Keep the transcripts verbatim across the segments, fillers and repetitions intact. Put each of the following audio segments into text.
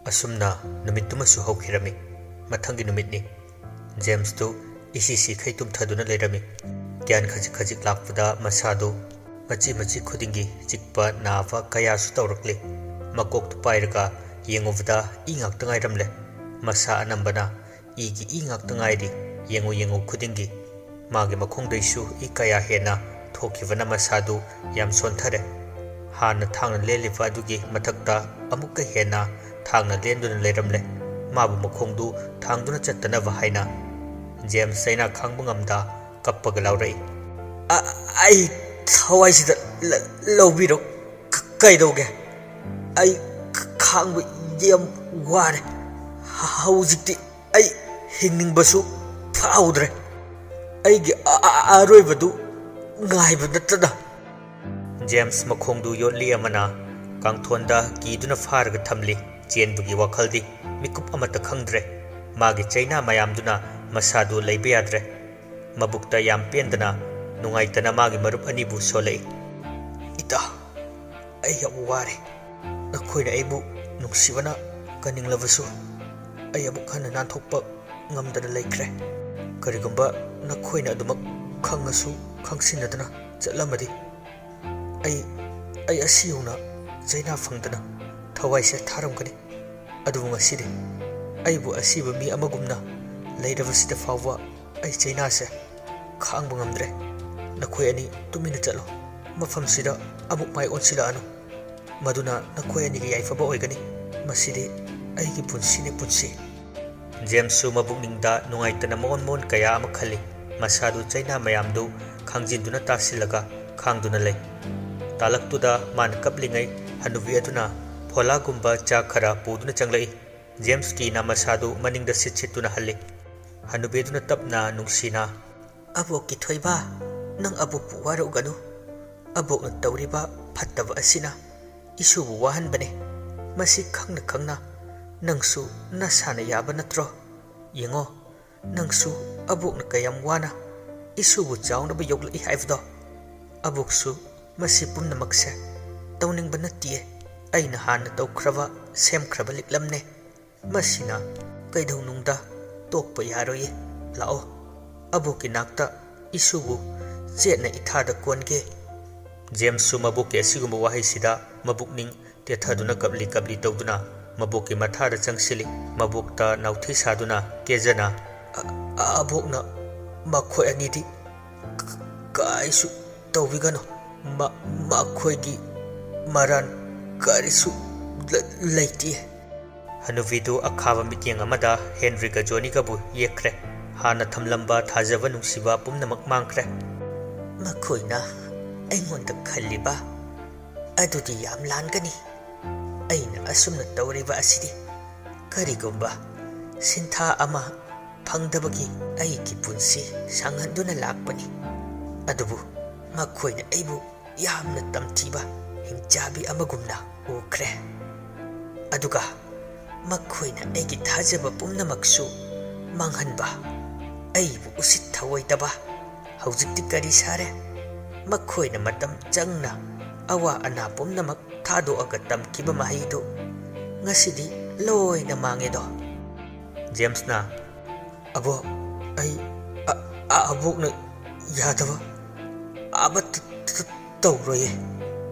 ꯑꯁꯨꯝꯅ ꯅꯨꯃꯤꯠꯇꯨꯃꯁꯨ ꯍꯧꯈꯤꯔꯝꯃꯤ꯫ ꯃꯊꯪꯒꯤ ꯅꯨꯃꯤꯠꯅꯤ꯫ ꯖꯦꯝꯁꯇꯨ ꯏꯁꯤ ꯁꯤꯈꯩ ꯇꯨꯝꯊꯗꯨꯅ ꯂꯩꯔꯝꯃꯤ꯫ ꯒ꯭ꯌꯥꯟ ꯈꯖꯤꯛ ꯈꯖꯤꯛ ꯂꯥꯛꯄꯗ ꯃꯁꯥꯗꯨ ꯃꯆꯤ ꯃꯆꯤ ꯈꯨꯗꯤꯡꯒꯤ ꯆꯤꯛꯄ ꯅꯥꯕ ꯀꯌꯥꯁꯨ ꯇꯧꯔꯛꯂꯤ꯫ ꯃꯀꯣꯛꯇꯨ ꯄꯥꯏꯔꯒ ꯌꯦꯡꯉꯨꯕꯗ ꯏ ꯉꯥꯛꯇ ꯉꯥꯏꯔꯝꯂꯦ꯫ ꯃꯁꯥ ꯑꯅꯝꯕꯅ ꯏꯒꯤ ꯏ ꯉꯥꯛꯇ ꯉꯥꯏꯔꯤ꯫ ꯌꯦꯡꯉꯨ ꯌꯦꯡꯉꯨ ꯈꯨꯗꯤꯡꯒꯤ ꯃꯥꯒꯤ ꯃꯈꯣꯡꯗꯩꯁꯨ ꯏ ꯀꯌꯥ ꯍꯦꯟꯅ ꯊꯣꯛꯈꯤꯕꯅ ꯃꯁꯥꯗꯨ ꯌꯥꯝ ꯁꯣꯟꯊꯔꯦ꯫ ꯍꯥꯟꯅ ꯊꯥꯡꯅ ꯂꯦꯜꯂꯤꯕ ꯑꯗꯨꯒꯤ ꯃꯊꯛꯇ ꯑꯃꯨꯛꯀ ꯍꯦꯟꯅ ꯊꯥꯡꯅ ꯂꯦꯟꯗꯨꯅ ꯂꯩꯔꯝꯂꯦ꯫ ꯃꯥꯕꯨ ꯃꯈꯣꯡꯗꯨ ꯊꯥꯡꯗꯨꯅ ꯆꯠꯇꯅꯕ ꯍꯥꯏꯅ꯫ ꯖꯦꯝꯁ ꯆꯩꯅꯥ ꯈꯥꯡꯕ ꯉꯝꯗ ꯀꯞꯄꯒ ꯂꯥꯎꯔꯛꯏ꯫ "ꯑ-, ꯑꯩ ꯊꯋꯥꯏꯁꯤꯗ ꯂ-, ꯂꯧꯕꯤꯔꯣ꯫ ꯀ-, ꯀꯩꯗꯧꯒꯦ? ꯑꯩ ꯈ-, ꯈꯥꯡꯕ ꯌꯥꯝ ꯋꯥꯔꯦ꯫ ꯍ-, ꯍꯧꯖꯤꯛꯇꯤ ꯑꯩ ꯍꯤꯡꯅꯤꯡꯕꯁꯨ ꯐꯥꯎꯗ꯭ꯔꯦ꯫ ꯑꯩꯒꯤ ꯑ-, ꯑ-, ꯑꯔꯣꯏꯕꯗꯨ ꯉꯥꯏꯕ ꯅꯠꯇꯅ꯫" ꯖꯦꯝꯁ ꯃꯈꯣꯡꯗꯨ ꯌꯣꯠꯂꯤ ꯑꯃꯅ ꯀꯥꯡꯊꯣꯟꯗ ꯀꯤꯗꯨꯅ ꯐꯥꯔꯒ ꯊꯝꯂꯤ꯫ ꯆꯦꯟꯕꯒꯤ ꯋꯥꯈꯜꯗꯤ ꯃꯤꯀꯨꯞ ꯑꯃꯠꯇ ꯈꯪꯗ꯭ꯔꯦ꯫ ꯃꯥꯒꯤ ꯆꯩꯅꯥ ꯃꯌꯥꯝꯗꯨꯅ ꯃꯁꯥꯗꯨ ꯂꯩꯕ ꯌꯥꯗ꯭ꯔꯦ꯫ ꯃꯕꯨꯛꯇ ꯌꯥꯝ ꯄꯦꯟꯗꯅ, ꯅꯨꯡꯉꯥꯏꯇꯅ ꯃꯥꯒꯤ ꯃꯔꯨꯞ ꯑꯅꯤꯕꯨ ꯁꯣꯜꯂꯛꯏ꯫ "ꯏꯇꯥ, ꯑꯩ ꯌꯥꯝ ꯋꯥꯔꯦ꯫ ꯅꯈꯣꯏꯅ ꯑꯩꯕꯨ ꯅꯨꯡꯁꯤꯕꯅ ꯀꯟꯅꯤꯡꯂꯕꯁꯨ, ꯑꯩ ꯑꯃꯨꯛ ꯍꯟꯅ ꯅꯥꯟꯊꯣꯛꯄ ꯉꯝꯗꯅ ꯂꯩꯈ꯭ꯔꯦ꯫ ꯀꯔꯤꯒꯨꯝꯕ ꯅꯈꯣꯏꯅ ꯑꯗꯨꯃꯛ ꯈꯪꯉꯁꯨ ꯈꯪꯁꯤꯟꯅꯗꯅ ꯆꯠꯂꯝꯃꯗꯤ, ꯑꯩ, ꯑꯩ ꯑꯁꯤ ꯌꯧꯅ ꯆꯩꯅꯥ ꯐꯪꯗꯅ ꯊꯋꯥꯏꯁꯦ ꯊꯥꯔꯝꯒꯅꯤ꯫ ꯑꯗꯨꯕꯨ ꯉꯁꯤꯗꯤ ꯑꯩꯕꯨ ꯑꯁꯤꯕ ꯃꯤ ꯑꯃꯒꯨꯝꯅ ꯂꯩꯔꯕꯁꯤꯗ ꯐꯥꯎꯕ ꯑꯩ ꯆꯩꯅꯥꯁꯦ ꯈꯥꯡꯕ ꯉꯝꯗ꯭ꯔꯦ꯫ ꯅꯈꯣꯏ ꯑꯅꯤ ꯇꯨꯃꯤꯟꯅ ꯆꯠꯂꯣ꯫ ꯃꯐꯝꯁꯤꯗ ꯑꯃꯨꯛ ꯃꯥꯏ ꯑꯣꯟꯁꯤꯜꯂꯛꯑꯅꯨ꯫ ꯃꯗꯨꯅ ꯅꯈꯣꯏ ꯑꯅꯤꯒꯤ ꯌꯥꯏꯐꯕ ꯑꯣꯏꯒꯅꯤ꯫ ꯃꯁꯤꯗꯤ ꯑꯩꯒꯤ ꯄꯨꯟꯁꯤꯅꯦ, ꯄꯨꯟꯁꯤ꯫" ꯖꯦꯝꯁꯁꯨ ꯃꯕꯨꯛꯅꯤꯡꯗ ꯅꯨꯡꯉꯥꯏꯇꯅ ꯃꯑꯣꯟ ꯃꯑꯣꯟ ꯀꯌꯥ ꯑꯃ ꯈꯜꯂꯤ꯫ ꯃꯁꯥꯗꯨ ꯆꯩꯅꯥ ꯃꯌꯥꯝꯗꯨ ꯈꯥꯡꯖꯤꯟꯗꯨꯅ ꯇꯥꯁꯤꯜꯂꯒ ꯈꯥꯡꯗꯨꯅ ꯂꯩ꯫ ꯇꯥꯂꯛꯇꯨꯗ ꯃꯥꯅ ꯀꯞꯂꯤꯉꯩ ꯍꯅꯨꯕꯤ ꯑꯗꯨꯅ ꯐꯣꯂꯥꯒꯨꯝꯕ ꯆꯥ ꯈꯔ ꯄꯨꯗꯨꯅ ꯆꯪꯂꯛꯏ꯫ ꯖꯦꯝꯁꯀꯤꯅ ꯃꯁꯥꯗꯨ ꯃꯅꯤꯡꯗ ꯁꯤꯠ ꯁꯤꯠꯇꯨꯅ ꯍꯜꯂꯤ꯫ ꯍꯅꯨꯕꯤ ꯑꯗꯨꯅ ꯇꯞꯅ, ꯅꯨꯡꯁꯤꯅ, "ꯑꯕꯣꯛꯀꯤ ꯊꯣꯏꯕ, ꯅꯪ ꯑꯕꯣꯛꯄꯨ ꯋꯥꯔꯧꯒꯅꯨ꯫ ꯑꯕꯣꯛꯅ ꯇꯧꯔꯤꯕ ꯐꯠꯇꯕ ꯑꯁꯤꯅ ꯏꯁꯨꯕꯨ ꯋꯥꯍꯟꯕꯅꯦ꯫ ꯃꯁꯤ ꯈꯪꯅ ꯈꯪꯅ ꯅꯪꯁꯨ ꯅꯁꯥꯅ ꯌꯥꯕ ꯅꯠꯇ꯭ꯔꯣ? ꯌꯦꯡꯉꯣ, ꯅꯪꯁꯨ ꯑꯕꯣꯛꯅ ꯀꯌꯥꯝ ꯋꯥꯅ ꯏꯁꯨꯕꯨ ꯆꯥꯎꯅꯕ ꯌꯣꯛꯂꯛꯏ ꯍꯥꯏꯕꯗꯣ꯫ ꯑꯕꯣꯛꯁꯨ ꯃꯁꯤ ꯄꯨꯝꯅꯃꯛꯁꯦ ꯇꯧꯅꯤꯡꯕ ꯅꯠꯇꯤꯌꯦ꯫ ꯑꯩꯅ ꯍꯥꯟꯅ ꯇꯧꯈ꯭ꯔꯕ, ꯁꯦꯝꯈ꯭ꯔꯕ ꯂꯤꯛꯂꯝꯅꯦ꯫ ꯃꯁꯤꯅ ꯀꯩꯗꯧꯅꯨꯡꯗ ꯇꯣꯛꯄ ꯌꯥꯔꯣꯏꯌꯦ꯫ ꯂꯥꯛꯑꯣ, ꯑꯕꯣꯛꯀꯤ ꯅꯥꯛꯇ ꯏꯁꯨꯕꯨ ꯆꯦꯠꯅ ꯏꯊꯥꯗ ꯀꯣꯟꯒꯦ꯫ ꯖꯦꯝꯁꯁꯨ ꯃꯕꯣꯛꯀꯤ ꯑꯁꯤꯒꯨꯝꯕ ꯋꯥꯍꯩꯁꯤꯗ ꯃꯕꯨꯛꯅꯤꯡ ꯇꯦꯊꯗꯨꯅ ꯀꯞꯂꯤ ꯀꯞꯂꯤ ꯇꯧꯗꯨꯅ ꯃꯕꯣꯛꯀꯤ ꯃꯊꯥꯗ ꯆꯪꯁꯤꯜꯂꯤ꯫ ꯃꯕꯣꯛꯇ ꯅꯥꯎꯊꯤ ꯁꯥꯗꯨꯅ ꯀꯦꯖꯅ, "ꯑ-, ꯑꯕꯣꯛꯅ ꯃꯈꯣꯏ ꯑꯅꯤꯗꯤ ꯀ-, ꯀꯥꯏꯁꯨ ꯇꯧꯕꯤꯒꯅꯨ꯫ ꯃ-, ꯃꯈꯣꯏꯒꯤ ꯃꯔꯥꯟ ꯀꯔꯤꯁꯨ ꯂ-, ꯂꯩꯇꯦ"꯫ ꯍꯅꯨꯕꯤꯗꯨ ꯑꯈꯥꯕ ꯃꯤꯠꯌꯦꯡ ꯑꯃꯗ ꯍꯦꯟꯔꯤꯒ ꯖꯣꯅꯤꯒꯕꯨ ꯌꯦꯛꯈ꯭ꯔꯦ꯫ ꯍꯥꯟꯅ ꯊꯝꯂꯝꯕ ꯊꯥꯖꯕ ꯅꯨꯡꯁꯤꯕ ꯄꯨꯝꯅꯃꯛ ꯃꯥꯡꯈ꯭ꯔꯦ꯫ "ꯃꯈꯣꯏꯅ ꯑꯩꯉꯣꯟꯗ ꯈꯜꯂꯤꯕ ꯑꯗꯨꯗꯤ ꯌꯥꯝ ꯂꯥꯟꯒꯅꯤ꯫ ꯑꯩꯅ ꯑꯁꯨꯝꯅ ꯇꯧꯔꯤꯕ ꯑꯁꯤꯗꯤ ꯀꯔꯤꯒꯨꯝꯕ ꯁꯤꯟꯊꯥ ꯑꯃ ꯐꯪꯗꯕꯒꯤ ꯑꯩꯒꯤ ꯄꯨꯟꯁꯤ ꯁꯥꯡꯍꯟꯗꯨꯅ ꯂꯥꯛꯄꯅꯤ꯫ ꯑꯗꯨꯕꯨ ꯃꯈꯣꯏꯅ ꯑꯩꯕꯨ ꯌꯥꯝꯅ ꯇꯝꯊꯤꯕ ꯍꯤꯡꯆꯥꯕꯤ ꯑꯃꯒꯨꯝꯅ ꯎꯈ꯭ꯔꯦ꯫ ꯑꯗꯨꯒ ꯃꯈꯣꯏꯅ ꯑꯩꯒꯤ ꯊꯥꯖꯕ ꯄꯨꯝꯅꯃꯛꯁꯨ ꯃꯥꯡꯍꯟꯕ, ꯑꯩꯕꯨ ꯎꯁꯤꯠ ꯊꯑꯣꯏꯗꯕ꯫ ꯍꯧꯖꯤꯛꯇꯤ ꯀꯔꯤ ꯁꯥꯔꯦ? ꯃꯈꯣꯏꯅ ꯃꯇꯝ ꯆꯪꯅ ꯑꯋꯥ ꯑꯅꯥ ꯄꯨꯝꯅꯃꯛ ꯊꯥꯗꯣꯛꯑꯒ ꯇꯝꯈꯤꯕ ꯃꯍꯩꯗꯨ ꯉꯁꯤꯗꯤ ꯂꯣꯏꯅ ꯃꯥꯡꯉꯦꯗꯣ"꯫ ꯖꯦꯝꯁꯅ, "ꯑꯕꯣꯛ, ꯑꯩ, ꯑ-, ꯑ-, ꯑꯕꯣꯛꯅ ꯌꯥꯗꯕ ꯑꯃꯠꯇ ꯇ-, ꯇꯧꯔꯣꯏꯌꯦ꯫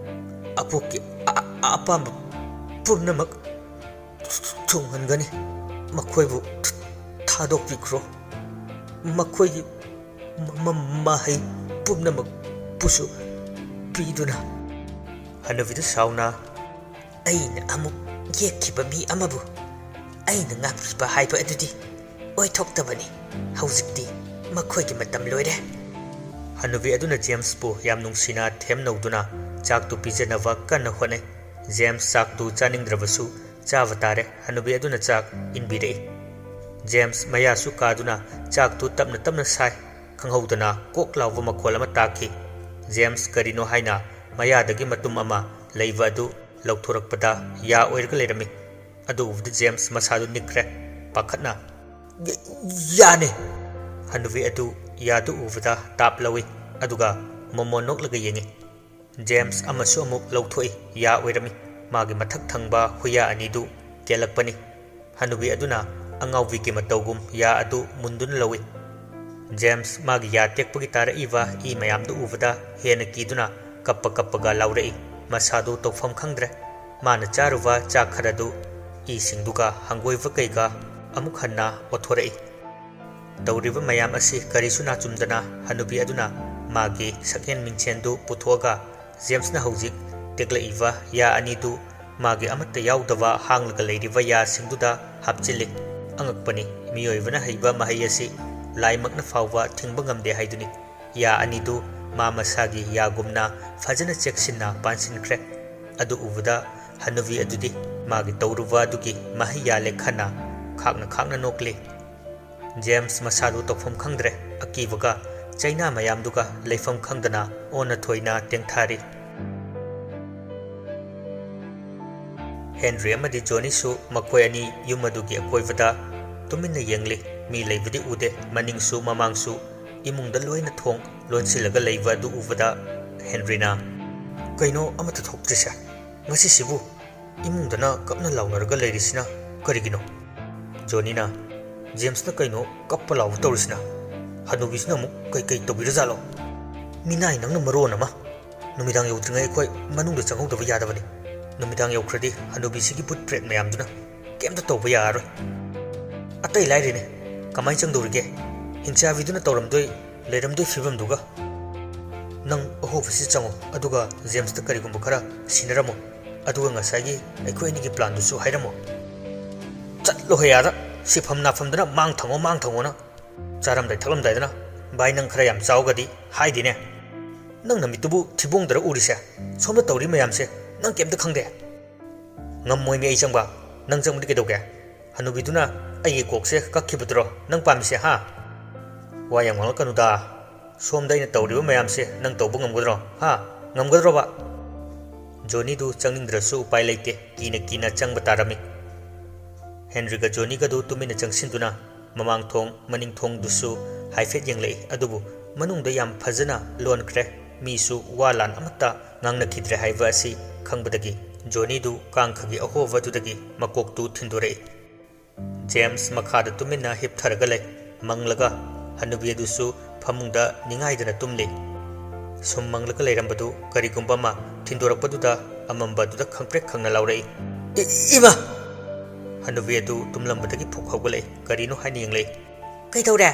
ꯑꯕꯣꯛꯀꯤ ꯑ-, ꯑ-, ꯑꯄꯥꯝꯕ ꯄꯨꯝꯅꯃꯛ ꯊꯨꯡꯍꯟꯒꯅꯤ꯫ ꯃꯈꯣꯏꯕꯨ ꯊ-, ꯊꯥꯗꯣꯛꯄꯤꯈ꯭ꯔꯣ꯫ ꯃꯈꯣꯏꯒꯤ ꯃ-, ꯃ-, ꯃꯍꯩ ꯄꯨꯝꯅꯃꯛꯄꯨꯁꯨ ꯄꯤꯗꯨꯅ"꯫ ꯍꯅꯨꯕꯤꯗꯨ ꯁꯥꯎꯅ, "ꯑꯩꯅ ꯑꯃꯨꯛ ꯌꯦꯛꯈꯤꯕ ꯃꯤ ꯑꯃꯕꯨ ꯑꯩꯅ ꯉꯥꯛꯄꯤꯕ ꯍꯥꯏꯕ ꯑꯗꯨꯗꯤ ꯑꯣꯏꯊꯣꯛꯇꯕꯅꯤ꯫ ꯍꯧꯖꯤꯛꯇꯤ ꯃꯈꯣꯏꯒꯤ ꯃꯇꯝ ꯂꯣꯏꯔꯦ"꯫ ꯍꯅꯨꯕꯤ ꯑꯗꯨꯅ ꯖꯦꯝꯁꯄꯨ ꯌꯥꯝ ꯅꯨꯡꯁꯤꯅ ꯊꯦꯝꯅꯧꯗꯨꯅ ꯆꯥꯛꯇꯨ ꯄꯤꯖꯅꯕ ꯀꯟꯅ ꯍꯣꯠꯅꯩ꯫ ꯖꯦꯝꯁ ꯆꯥꯛꯇꯨ ꯆꯥꯅꯤꯡꯗ꯭ꯔꯕꯁꯨ ꯆꯥꯕ ꯇꯥꯔꯦ꯫ ꯍꯅꯨꯕꯤ ꯑꯗꯨꯅ ꯆꯥꯛ ꯏꯟꯕꯤꯔꯛꯏ꯫ ꯖꯦꯝꯁ ꯃꯌꯥꯁꯨ ꯀꯥꯗꯨꯅ ꯆꯥꯛꯇꯨ ꯇꯞꯅ ꯇꯞꯅ ꯁꯥꯏ꯫ ꯈꯪꯍꯧꯗꯅ ꯀꯣꯛ ꯂꯥꯎꯕ ꯃꯈꯣꯜ ꯑꯃ ꯇꯥꯈꯤ꯫ ꯖꯦꯝꯁ ꯀꯔꯤꯅꯣ ꯍꯥꯏꯅ ꯃꯌꯥꯗꯒꯤ ꯃꯇꯨꯝ ꯑꯃ ꯂꯩꯕ ꯑꯗꯨ ꯂꯧꯊꯣꯔꯛꯄꯗ ꯌꯥ ꯑꯣꯏꯔꯒ ꯂꯩꯔꯝꯃꯤ꯫ ꯑꯗꯨ ꯎꯕꯗ ꯖꯦꯝꯁ ꯃꯁꯥꯗꯨ ꯅꯤꯛꯈ꯭ꯔꯦ꯫ ꯄꯥꯈꯠꯅ, "ꯌꯥ-, ꯌꯥꯅꯦ!" ꯍꯅꯨꯕꯤ ꯑꯗꯨ ꯌꯥꯗꯨ ꯎꯕꯗ ꯇꯥꯞ ꯂꯧꯏ, ꯑꯗꯨꯒ ꯃꯣꯃꯣꯟ ꯅꯣꯛꯂꯒ ꯌꯦꯡꯏ꯫ ꯖꯦꯝꯁ ꯑꯃꯁꯨ ꯑꯃꯨꯛ ꯂꯧꯊꯣꯛꯏ, ꯌꯥ ꯑꯣꯏꯔꯝꯃꯤ꯫ ꯃꯥꯒꯤ ꯃꯊꯛ ꯊꯪꯕ ꯍꯨꯏꯌꯥ ꯑꯅꯤꯗꯨ ꯀꯦꯜꯂꯛꯄꯅꯤ꯫ ꯍꯅꯨꯕꯤ ꯑꯗꯨꯅ ꯑꯉꯥꯎꯕꯤꯒꯤ ꯃꯇꯧꯒꯨꯝ ꯌꯥ ꯑꯗꯨ ꯃꯨꯟꯗꯨꯅ ꯂꯧꯏ꯫ ꯖꯦꯝꯁ ꯃꯥꯒꯤ ꯌꯥ ꯇꯦꯛꯄꯒꯤ ꯇꯥꯔꯛꯏꯕ ꯏ ꯃꯌꯥꯝꯗꯨ ꯎꯕꯗ ꯍꯦꯟꯅ ꯀꯤꯗꯨꯅ ꯀꯞꯄ ꯀꯞꯄꯒ ꯂꯥꯎꯔꯛꯏ꯫ ꯃꯁꯥꯗꯨ ꯇꯧꯐꯝ ꯈꯪꯗ꯭ꯔꯦ꯫ ꯃꯥꯅ ꯆꯥꯔꯨꯕ ꯆꯥꯛ ꯈꯔꯗꯨ ꯏꯁꯤꯡꯗꯨꯒ ꯍꯪꯒꯣꯏꯕ ꯀꯩꯒ ꯑꯃꯨꯛ ꯍꯟꯅ ꯑꯣꯠꯊꯣꯔꯛꯏ꯫ ꯇꯧꯔꯤꯕ ꯃꯌꯥꯝ ꯑꯁꯤ ꯀꯔꯤꯁꯨ ꯅꯥꯆꯨꯝꯗꯅ ꯍꯅꯨꯕꯤ ꯑꯗꯨꯅ ꯃꯥꯒꯤ ꯁꯛꯍꯦꯟ ꯃꯤꯡꯁꯦꯟꯗꯨ ꯄꯨꯊꯣꯛꯑꯒ ꯖꯦꯝꯁꯅ ꯍꯧꯖꯤꯛ ꯇꯦꯛꯂꯛꯏꯕ ꯌꯥ ꯑꯅꯤꯗꯨ ꯃꯥꯒꯤ ꯑꯃꯠꯇ ꯌꯥꯎꯗꯕ ꯍꯥꯡꯂꯒ ꯂꯩꯔꯤꯕ ꯌꯥꯁꯤꯡꯗꯨꯗ ꯍꯥꯞꯆꯤꯜꯂꯤ꯫ ꯑꯉꯛꯄꯅꯤ, ꯃꯤꯑꯣꯏꯕꯅ ꯍꯩꯕ ꯃꯍꯩ ꯑꯁꯤ ꯂꯥꯏꯃꯛꯅ ꯐꯥꯎꯕ ꯊꯤꯡꯕ ꯉꯝꯗꯦ ꯍꯥꯏꯗꯨꯅꯤ꯫ ꯌꯥ ꯑꯅꯤꯗꯨ ꯃꯥ ꯃꯁꯥꯒꯤ ꯌꯥꯒꯨꯝꯅ ꯐꯖꯅ ꯆꯦꯛꯁꯤꯟꯅ ꯄꯥꯟꯁꯤꯟꯈ꯭ꯔꯦ꯫ ꯑꯗꯨ ꯎꯕꯗ ꯍꯅꯨꯕꯤ ꯑꯗꯨꯗꯤ ꯃꯥꯒꯤ ꯇꯧꯔꯨꯕ ꯑꯗꯨꯒꯤ ꯃꯍꯩ ꯌꯥꯜꯂꯦ ꯈꯟꯅ ꯈꯥꯛꯅ ꯈꯥꯛꯅ ꯅꯣꯛꯂꯤ꯫ ꯖꯦꯝꯁ ꯃꯁꯥꯗꯨ ꯇꯧꯐꯝ ꯈꯪꯗ꯭ꯔꯦ꯫ ꯑꯀꯤꯕꯒ ꯆꯩꯅꯥ ꯃꯌꯥꯝꯗꯨꯒ ꯂꯩꯐꯝ ꯈꯪꯗꯅ ꯑꯣꯟꯅ ꯊꯣꯏꯅ ꯇꯦꯡꯊꯥꯔꯤ꯫ ꯍꯦꯟꯔꯤ ꯑꯃꯗꯤ ꯖꯣꯅꯤꯁꯨ ꯃꯈꯣꯏ ꯑꯅꯤ ꯌꯨꯝ ꯑꯗꯨꯒꯤ ꯑꯀꯣꯏꯕꯗ ꯇꯨꯃꯤꯟꯅ ꯌꯦꯡꯂꯤ꯫ ꯃꯤ ꯂꯩꯕꯗꯤ ꯎꯗꯦ꯫ ꯃꯅꯤꯡꯁꯨ ꯃꯃꯥꯡꯁꯨ ꯏꯃꯨꯡꯗ ꯂꯣꯏꯅ ꯊꯣꯡ ꯂꯣꯟꯁꯤꯜꯂꯒ ꯂꯩꯕ ꯑꯗꯨ ꯎꯕꯗ ꯍꯦꯟꯔꯤꯅ, "ꯀꯩꯅꯣ ꯑꯃꯠꯇ ꯊꯣꯛꯇ꯭ꯔꯤꯁꯦ? ꯉꯁꯤꯁꯤꯕꯨ ꯏꯃꯨꯡꯗꯅ ꯀꯞꯅ ꯂꯥꯎꯅꯔꯒ ꯂꯩꯔꯤꯁꯤꯅ ꯀꯔꯤꯒꯤꯅꯣ?" ꯖꯣꯅꯤꯅ, "ꯖꯦꯝꯁꯅ ꯀꯩꯅꯣ ꯀꯞꯄ ꯂꯥꯎꯕ ꯇꯧꯔꯤꯁꯤꯅ? ꯍꯅꯨꯕꯤꯁꯤꯅ ꯑꯃꯨꯛ ꯀꯩꯀꯩ ꯇꯧꯕꯤꯔꯖꯥꯠꯂꯣ? ꯃꯤꯅꯥꯏ ꯅꯪꯅ ꯃꯔꯣꯟ ꯑꯃ! ꯅꯨꯃꯤꯗꯥꯡ ꯌꯧꯗ꯭ꯔꯤꯉꯩ ꯑꯩꯈꯣꯏ ꯃꯅꯨꯡꯗ ꯆꯪꯍꯧꯗꯕ ꯌꯥꯗꯕꯅꯤ꯫ ꯅꯨꯃꯤꯗꯥꯡ ꯌꯧꯈ꯭ꯔꯗꯤ ꯍꯅꯨꯕꯤꯁꯤꯒꯤ ꯕꯨꯠ ꯄ꯭ꯔꯦꯠ ꯃꯌꯥꯝꯗꯨꯅ ꯀꯩꯝꯇ ꯇꯧꯕ ꯌꯥꯔꯔꯣꯏ꯫ ꯑꯇꯩ ꯂꯥꯏꯔꯤꯅꯦ, ꯀꯃꯥꯏꯅ ꯆꯪꯗꯧꯔꯤꯒꯦ? ꯍꯤꯡꯆꯥꯕꯤꯗꯨꯅ ꯇꯧꯔꯝꯗꯣꯏ ꯂꯩꯔꯝꯗꯣꯏ ꯐꯤꯕꯝꯗꯨꯒ꯫ ꯅꯪ ꯑꯍꯣꯕꯁꯤ ꯆꯪꯉꯣ, ꯑꯗꯨꯒ ꯖꯦꯝꯁꯇ ꯀꯔꯤꯒꯨꯝꯕ ꯈꯔ ꯁꯤꯟꯅꯔꯝꯃꯣ, ꯑꯗꯨꯒ ꯉꯁꯥꯏꯒꯤ ꯑꯩꯈꯣꯏ ꯑꯅꯤꯒꯤ ꯄ꯭ꯂꯥꯟꯗꯨꯁꯨ ꯍꯥꯏꯔꯝꯃꯣ꯫" "ꯆꯠꯂꯣ ꯍꯦ ꯑꯥꯗ, ꯁꯤꯐꯝ ꯅꯥꯐꯝꯗꯅ ꯃꯥꯡ ꯊꯪꯉꯣ, ꯃꯥꯡ ꯊꯪꯉꯣꯅ꯫ ꯆꯥꯔꯝꯗꯥꯏ ꯊꯛꯂꯝꯗꯥꯏꯗꯅ, 'ꯚꯥꯏ, ꯅꯪ ꯈꯔ ꯌꯥꯝ ꯆꯥꯎꯒꯗꯤ' ꯍꯥꯏꯗꯦꯅꯦ꯫ ꯅꯪ ꯅꯃꯤꯠꯇꯨꯕꯨ ꯊꯤꯕꯣꯡꯗꯔ ꯎꯔꯤꯁꯦ? ꯁꯣꯝꯗ ꯇꯧꯔꯤ ꯃꯌꯥꯝꯁꯦ ꯅꯪ ꯀꯩꯝꯇ ꯈꯪꯗꯦ?" "ꯉꯝꯃꯣꯏꯃꯤ ꯑꯩ ꯆꯪꯕ꯫ ꯅꯪ ꯆꯪꯕꯗꯤ ꯀꯩꯗꯧꯒꯦ? ꯍꯅꯨꯕꯤꯗꯨꯅ ꯑꯩꯒꯤ ꯀꯣꯛꯁꯦ ꯀꯛꯈꯤꯕꯗꯨꯔꯣ ꯅꯪ ꯄꯥꯝꯃꯤꯁꯦ, ꯍꯥ?" "ꯋꯥ ꯌꯥꯝ ꯉꯥꯡꯂꯛꯀꯅꯨꯗ꯫ ꯁꯣꯝꯗ ꯑꯩꯅ ꯇꯧꯔꯤꯕ ꯃꯌꯥꯝꯁꯦ ꯅꯪ ꯇꯧꯕ ꯉꯝꯒꯗ꯭ꯔꯣ, ꯍꯥ? ꯉꯝꯒꯗ꯭ꯔꯣꯕ?" ꯖꯣꯅꯤꯗꯨ ꯆꯪꯅꯤꯡꯗ꯭ꯔꯁꯨ ꯎꯄꯥꯏ ꯂꯩꯇꯦ, ꯀꯤꯅ ꯀꯤꯅ ꯆꯪꯕ ꯇꯥꯔꯝꯃꯤ꯫ ꯍꯦꯟꯔꯤꯒ ꯖꯣꯅꯤꯒꯗꯨ ꯇꯨꯃꯤꯟꯅ ꯆꯪꯁꯤꯟꯗꯨꯅ ꯃꯃꯥꯡ ꯊꯣꯡ, ꯃꯅꯤꯡ ꯊꯣꯡꯗꯨꯁꯨ ꯍꯥꯏꯐꯦꯠ ꯌꯦꯡꯂꯛꯏ, ꯑꯗꯨꯕꯨ ꯃꯅꯨꯡꯗ ꯌꯥꯝ ꯐꯖꯅ ꯂꯣꯟꯈ꯭ꯔꯦ꯫ ꯃꯤꯁꯨ ꯋꯥ ꯂꯥꯟ ꯑꯃꯠꯇ ꯉꯥꯡꯅꯈꯤꯗ꯭ꯔꯦ ꯍꯥꯏꯕ ꯑꯁꯤ ꯈꯪꯕꯗꯒꯤ ꯖꯣꯅꯤꯗꯨ ꯀꯥꯡꯈꯒꯤ ꯑꯍꯣꯕꯗꯨꯗꯒꯤ ꯃꯀꯣꯛꯇꯨ ꯊꯤꯟꯗꯣꯔꯛꯏ꯫ ꯖꯦꯝꯁ ꯃꯈꯥꯗ ꯇꯨꯃꯤꯟꯅ ꯍꯤꯞꯊꯔꯒ ꯂꯩ꯫ ꯃꯪꯂꯒ ꯍꯅꯨꯕꯤ ꯑꯗꯨꯁꯨ ꯐꯃꯨꯡꯗ ꯅꯤꯡꯉꯥꯏꯗꯅ ꯇꯨꯝꯂꯤ꯫ ꯁꯨꯝ ꯃꯪꯂꯒ ꯂꯩꯔꯝꯕꯗꯨ ꯀꯔꯤꯒꯨꯝꯕ ꯑꯃ ꯊꯤꯟꯗꯣꯔꯛꯄꯗꯨꯗ ꯑꯃꯝꯕ ꯑꯗꯨꯗ ꯈꯪꯄ꯭ꯔꯦꯛ ꯈꯪꯅ ꯂꯥꯎꯔꯛꯏ, "ꯏ-, ꯏꯃꯥ!" ꯍꯅꯨꯕꯤ ꯑꯗꯨ ꯇꯨꯝꯂꯝꯕꯗꯒꯤ ꯐꯨꯛ ꯍꯧꯒꯠꯂꯛꯏ꯫ ꯀꯔꯤꯅꯣ ꯍꯥꯏꯅ ꯌꯦꯡꯂꯛꯏ꯫ "ꯀꯩꯗꯧꯔꯦ?"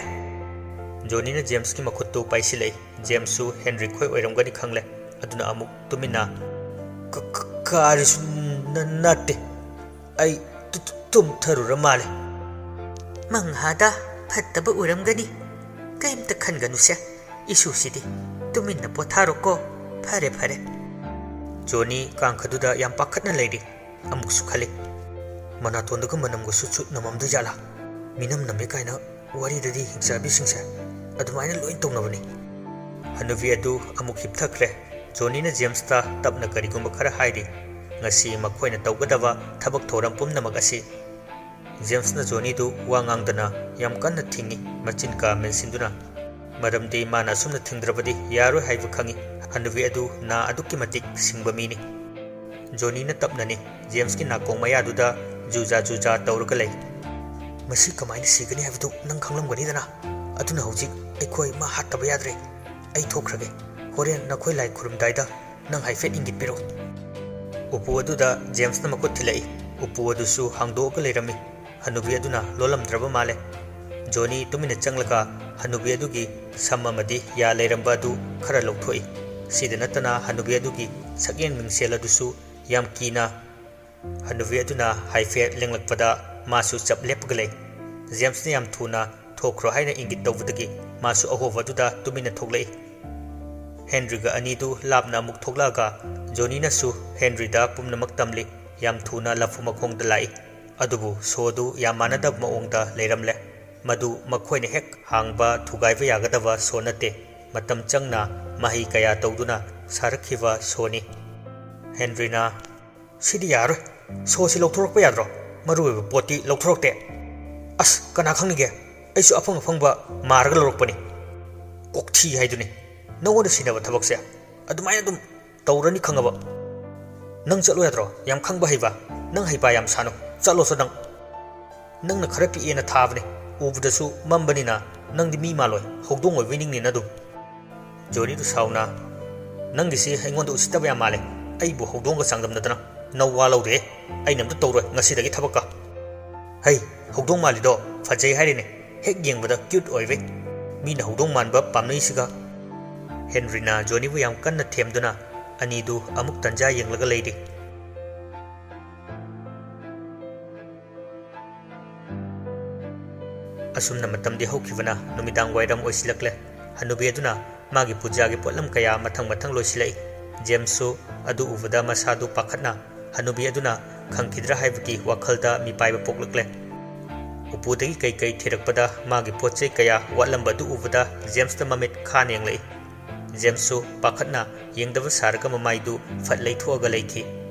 ꯖꯣꯅꯤꯅ ꯖꯦꯝꯁꯀꯤ ꯃꯈꯨꯠꯇꯨ ꯄꯥꯏꯁꯤꯜꯂꯛꯏ꯫ ꯖꯦꯝꯁꯁꯨ ꯍꯦꯟꯔꯤ ꯈꯣꯏ ꯑꯣꯏꯔꯝꯒꯅꯤ ꯈꯪꯂꯦ꯫ ꯑꯗꯨꯅ ꯑꯃꯨꯛ ꯇꯨꯃꯤꯟꯅ, "ꯀ-, ꯀ-, ꯀꯔꯤꯁꯨ ꯅ-, ꯅꯠꯇꯦ꯫ ꯑꯩ ꯇꯨ-, ꯇꯨ-, ꯇꯨꯝꯊꯔꯨꯔ ꯃꯥꯜꯂꯦ꯫" "ꯃꯪꯍꯥꯗ ꯐꯠꯇꯕ ꯑꯣꯏꯔꯝꯒꯅꯤ꯫ ꯀꯩꯝꯇ ꯈꯟꯒꯅꯨꯁꯦ꯫ ꯏꯁꯨꯁꯤꯗꯤ ꯇꯨꯃꯤꯟꯅ ꯄꯣꯊꯥꯔꯣꯀꯣ꯫ ꯐꯔꯦ, ꯐꯔꯦ꯫" ꯖꯣꯅꯤ ꯀꯥꯡꯈꯗꯨꯗ ꯌꯥꯝ ꯄꯥꯈꯠꯅ ꯂꯩꯔꯤ꯫ ꯑꯃꯨꯛꯁꯨ ꯈꯜꯂꯤ, "ꯃꯅꯥꯇꯣꯟꯗꯒ ꯃꯅꯝꯒꯁꯨ ꯁꯨꯠ ꯅꯝꯃꯝꯗꯣꯏ ꯖꯥꯠꯂꯥ? ꯃꯤꯅꯝ ꯅꯝꯃꯦ ꯀꯥꯏꯅ ꯋꯥꯔꯤꯗꯗꯤ ꯍꯤꯡꯆꯥꯕꯤꯁꯤꯡꯁꯦ ꯑꯗꯨꯃꯥꯏꯅ ꯂꯣꯏ ꯇꯧꯅꯕꯅꯤ꯫" ꯍꯅꯨꯕꯤ ꯑꯗꯨ ꯑꯃꯨꯛ ꯍꯤꯞꯊꯈ꯭ꯔꯦ꯫ ꯖꯣꯅꯤꯅ ꯖꯦꯝꯁꯇ ꯇꯞꯅ ꯀꯔꯤꯒꯨꯝꯕ ꯈꯔ ꯍꯥꯏꯔꯤ꯫ ꯉꯁꯤ ꯃꯈꯣꯏꯅ ꯇꯧꯒꯗꯕ ꯊꯕꯛ ꯊꯧꯔꯝ ꯄꯨꯝꯅꯃꯛ ꯑꯁꯤ ꯖꯦꯝꯁꯅ ꯖꯣꯅꯤꯗꯨ ꯋꯥ ꯉꯥꯡꯗꯅ ꯌꯥꯝ ꯀꯟꯅ ꯊꯤꯡꯏ, ꯃꯆꯤꯟ ꯀꯥ ꯃꯦꯟꯁꯤꯟꯗꯨꯅ꯫ ꯃꯔꯝꯗꯤ ꯃꯥꯅ ꯑꯁꯨꯝꯅ ꯊꯤꯡꯗ꯭ꯔꯕꯗꯤ ꯌꯥꯔꯣꯏ ꯍꯥꯏꯕ ꯈꯪꯏ꯫ ꯍꯅꯨꯕꯤ ꯑꯗꯨ ꯅꯥ ꯑꯗꯨꯛꯀꯤ ꯃꯇꯤꯛ ꯁꯤꯡꯕ ꯃꯤꯅꯤ꯫ ꯖꯣꯅꯤꯅ ꯇꯞꯅꯅꯤ ꯖꯦꯝꯁꯀꯤ ꯅꯥꯀꯣꯡ ꯃꯌꯥꯗꯨꯗ ꯖꯨꯖꯥ ꯖꯨꯖꯥ ꯇꯧꯔꯒ ꯂꯩ꯫ "ꯃꯁꯤ ꯀꯃꯥꯏꯅ ꯁꯤꯒꯅꯤ ꯍꯥꯏꯕꯗꯨ ꯅꯪ ꯈꯪꯂꯝꯒꯅꯤꯗꯅ꯫ ꯑꯗꯨꯅ ꯍꯧꯖꯤꯛ ꯑꯩꯈꯣꯏ ꯃꯥ ꯍꯥꯠꯇꯕ ꯌꯥꯗ꯭ꯔꯦ꯫ ꯑꯩ ꯊꯣꯛꯈ꯭ꯔꯒꯦ꯫ ꯍꯣꯔꯦꯟ ꯅꯈꯣꯏ ꯂꯥꯏ ꯈꯨꯔꯨꯝꯗꯥꯏꯗ ꯅꯪ ꯍꯥꯏꯐꯦꯠ ꯏꯪꯒꯤꯠ ꯄꯤꯔꯛꯎ꯫" ꯎꯄꯨ ꯑꯗꯨꯗ ꯖꯦꯝꯁꯅ ꯃꯈꯨꯠ ꯊꯤꯜꯂꯛꯏ꯫ ꯎꯄꯨ ꯑꯗꯨꯁꯨ ꯍꯥꯡꯗꯣꯛꯑꯒ ꯂꯩꯔꯝꯃꯤ꯫ ꯍꯅꯨꯕꯤ ꯑꯗꯨꯅ ꯂꯣꯜꯂꯝꯗ꯭ꯔꯕ ꯃꯥꯜꯂꯦ꯫ ꯖꯣꯅꯤ ꯇꯨꯃꯤꯟꯅ ꯆꯪꯂꯒ ꯍꯅꯨꯕꯤ ꯑꯗꯨꯒꯤ ꯁꯝ ꯑꯃꯗꯤ ꯌꯥ ꯂꯩꯔꯝꯕ ꯑꯗꯨ ꯈꯔ ꯂꯧꯊꯣꯛꯏ꯫ ꯁꯤꯗ ꯅꯠꯇꯅ ꯍꯅꯨꯕꯤ ꯑꯗꯨꯒꯤ ꯁꯛꯌꯦꯡ ꯃꯤꯡꯁꯦꯜ ꯑꯗꯨꯁꯨ ꯌꯥꯝ ꯀꯤꯅ꯫ ꯍꯅꯨꯕꯤ ꯑꯗꯨꯅ ꯍꯥꯏꯐꯦꯠ ꯂꯦꯡꯂꯛꯄꯗ ꯃꯥꯁꯨ ꯆꯞ ꯂꯦꯞꯄꯒ ꯂꯩ꯫ ꯖꯦꯝꯁꯅ ꯌꯥꯝ ꯊꯨꯅ ꯊꯣꯛꯈ꯭ꯔꯣ ꯍꯥꯏꯅ ꯏꯪꯒꯤꯠ ꯇꯧꯕꯗꯒꯤ ꯃꯥꯁꯨ ꯑꯍꯣꯕ ꯑꯗꯨꯗ ꯇꯨꯃꯤꯟꯅ ꯊꯣꯛꯂꯛꯏ꯫ ꯍꯦꯟꯔꯤꯒ ꯑꯅꯤꯗꯨ ꯂꯥꯞꯅ ꯑꯃꯨꯛ ꯊꯣꯛꯂꯛꯑꯒ ꯖꯣꯅꯤꯅꯁꯨ ꯍꯦꯟꯔꯤꯗ ꯄꯨꯝꯅꯃꯛ ꯇꯝꯂꯤ꯫ ꯌꯥꯝ ꯊꯨꯅ ꯂꯐꯨ ꯃꯈꯣꯡꯗ ꯂꯥꯛꯏ꯫ ꯑꯗꯨꯕꯨ ꯁꯣꯗꯨ ꯌꯥꯝ ꯃꯥꯟꯅꯗꯕ ꯃꯑꯣꯡꯗ ꯂꯩꯔꯝꯂꯦ꯫ ꯃꯗꯨ ꯃꯈꯣꯏꯅ ꯍꯦꯛ ꯍꯥꯡꯕ ꯊꯨꯒꯥꯏꯕ ꯌꯥꯒꯗꯕ ꯁꯣ ꯅꯠꯇꯦ꯫ ꯃꯇꯝ ꯆꯪꯅ ꯃꯍꯩ ꯀꯌꯥ ꯇꯧꯗꯨꯅ ꯁꯥꯔꯛꯈꯤꯕ ꯁꯣꯅꯤ꯫ ꯍꯦꯟꯔꯤꯅ, "ꯁꯤꯗꯤ ꯌꯥꯔꯣꯏ꯫ ꯁꯣꯁꯤ ꯂꯧꯊꯣꯔꯛꯄ ꯌꯥꯗ꯭ꯔꯣ? ꯃꯔꯨ ꯑꯣꯏꯕ ꯄꯣꯠꯇꯤ ꯂꯧꯊꯣꯔꯛꯇꯦ꯫ ꯑꯁ, ꯀꯅꯥ ꯈꯪꯅꯤꯒꯦ? ꯑꯩꯁꯨ ꯑꯐꯪ ꯑꯐꯪꯕ ꯃꯥꯔꯒ ꯂꯧꯔꯛꯄꯅꯤ꯫ ꯀꯣꯛꯊꯤ ꯍꯥꯏꯗꯨꯅꯤ꯫ ꯅꯉꯣꯟꯗ ꯁꯤꯟꯅꯕ ꯊꯕꯛꯁꯦ ꯑꯗꯨꯃꯥꯏꯅ ꯑꯗꯨꯝ ꯇꯧꯔꯅꯤ ꯈꯪꯉꯕ?" "ꯅꯪ ꯆꯠꯂꯣ ꯌꯥꯗ꯭ꯔꯣ? ꯌꯥꯝ ꯈꯪꯕ ꯍꯩꯕ꯫ ꯅꯪ ꯍꯩꯄꯥ ꯌꯥꯝ ꯁꯥꯅꯨ꯫ ꯆꯠꯂꯣꯁꯣ ꯅꯪ꯫ ꯅꯪꯅ ꯈꯔ ꯄꯤꯛꯑꯦꯅ ꯊꯥꯕꯅꯦ꯫ ꯎꯕꯗꯁꯨ ꯃꯝꯕꯅꯤꯅ ꯅꯪꯗꯤ ꯃꯤ ꯃꯥꯜꯂꯣꯏ꯫ ꯍꯧꯗꯣꯡ ꯑꯣꯏꯕꯩ ꯅꯤꯡꯅꯤꯅ ꯑꯗꯨꯝ꯫" ꯖꯣꯅꯤꯗꯨ ꯁꯥꯎꯅ, "ꯅꯪꯒꯤꯁꯤ ꯑꯩꯉꯣꯟꯗ ꯎꯁꯤꯠꯇꯕ ꯌꯥꯝ ꯃꯥꯜꯂꯦ꯫ ꯑꯩꯕꯨ ꯍꯧꯗꯣꯡꯒ ꯆꯥꯡꯗꯝꯅꯗꯅ꯫ ꯅꯋꯥ ꯂꯧꯗꯦ꯫ ꯑꯩꯅ ꯑꯝꯇ ꯇꯧꯔꯣꯏ ꯉꯁꯤꯗꯒꯤ ꯊꯕꯛꯀ꯫ ꯍꯩ, ꯍꯧꯗꯣꯡ ꯃꯥꯜꯂꯤꯗꯣ꯫ ꯐꯖꯩ ꯍꯥꯏꯔꯤꯅꯦ꯫ ꯍꯦꯛ ꯌꯦꯡꯕꯗ cute ꯑꯣꯏꯕꯩ꯫ ꯃꯤꯅ ꯍꯧꯗꯣꯡ ꯃꯥꯟꯕ ꯄꯥꯝꯅꯩꯁꯤꯒ꯫" ꯍꯦꯟꯔꯤꯅ ꯖꯣꯅꯤꯕꯨ ꯌꯥꯝ ꯀꯟꯅ ꯊꯦꯝꯗꯨꯅ ꯑꯅꯤꯗꯨ ꯑꯃꯨꯛ ꯇꯟꯖꯥ ꯌꯦꯡꯂꯒ ꯂꯩꯔꯤ꯫ ꯑꯁꯨꯝꯅ ꯃꯇꯝꯗꯤ ꯍꯧꯈꯤꯕꯅ ꯅꯨꯃꯤꯗꯥꯡ ꯋꯥꯏꯔꯝ ꯑꯣꯏꯁꯤꯜꯂꯛꯂꯦ꯫ ꯍꯅꯨꯕꯤ ꯑꯗꯨꯅ ꯃꯥꯒꯤ ꯄꯨꯖꯥꯒꯤ ꯄꯣꯠꯂꯝ ꯀꯌꯥ ꯃꯊꯪ ꯃꯊꯪ ꯂꯣꯏꯁꯤꯜꯂꯛꯏ꯫ ꯖꯦꯝꯁꯁꯨ ꯑꯗꯨ ꯎꯕꯗ ꯃꯁꯥꯗꯨ ꯄꯥꯈꯠꯅ ꯍꯅꯨꯕꯤ ꯑꯗꯨꯅ ꯈꯪꯈꯤꯗ꯭ꯔꯥ ꯍꯥꯏꯕꯒꯤ ꯋꯥꯈꯜꯗ ꯃꯤꯄꯥꯏꯕ ꯄꯣꯛꯂꯛꯂꯦ꯫ ꯎꯄꯨꯗꯒꯤ ꯀꯩꯀꯩ ꯊꯤꯔꯛꯄꯗ ꯃꯥꯒꯤ ꯄꯣꯠ ꯆꯩ ꯀꯌꯥ ꯋꯥꯠꯂꯝꯕ ꯑꯗꯨ ꯎꯕꯗ ꯖꯦꯝꯁꯇ ꯃꯃꯤꯠ ꯈꯥꯅ ꯌꯦꯡꯂꯛꯏ꯫ ꯖꯦꯝꯁꯁꯨ ꯄꯥꯈꯠꯅ ꯌꯦꯡꯗꯕ ꯁꯥꯔꯒ ꯃꯃꯥꯏꯗꯨ ꯐꯠ ꯂꯩꯊꯣꯛꯑꯒ ꯂꯩꯈꯤ꯫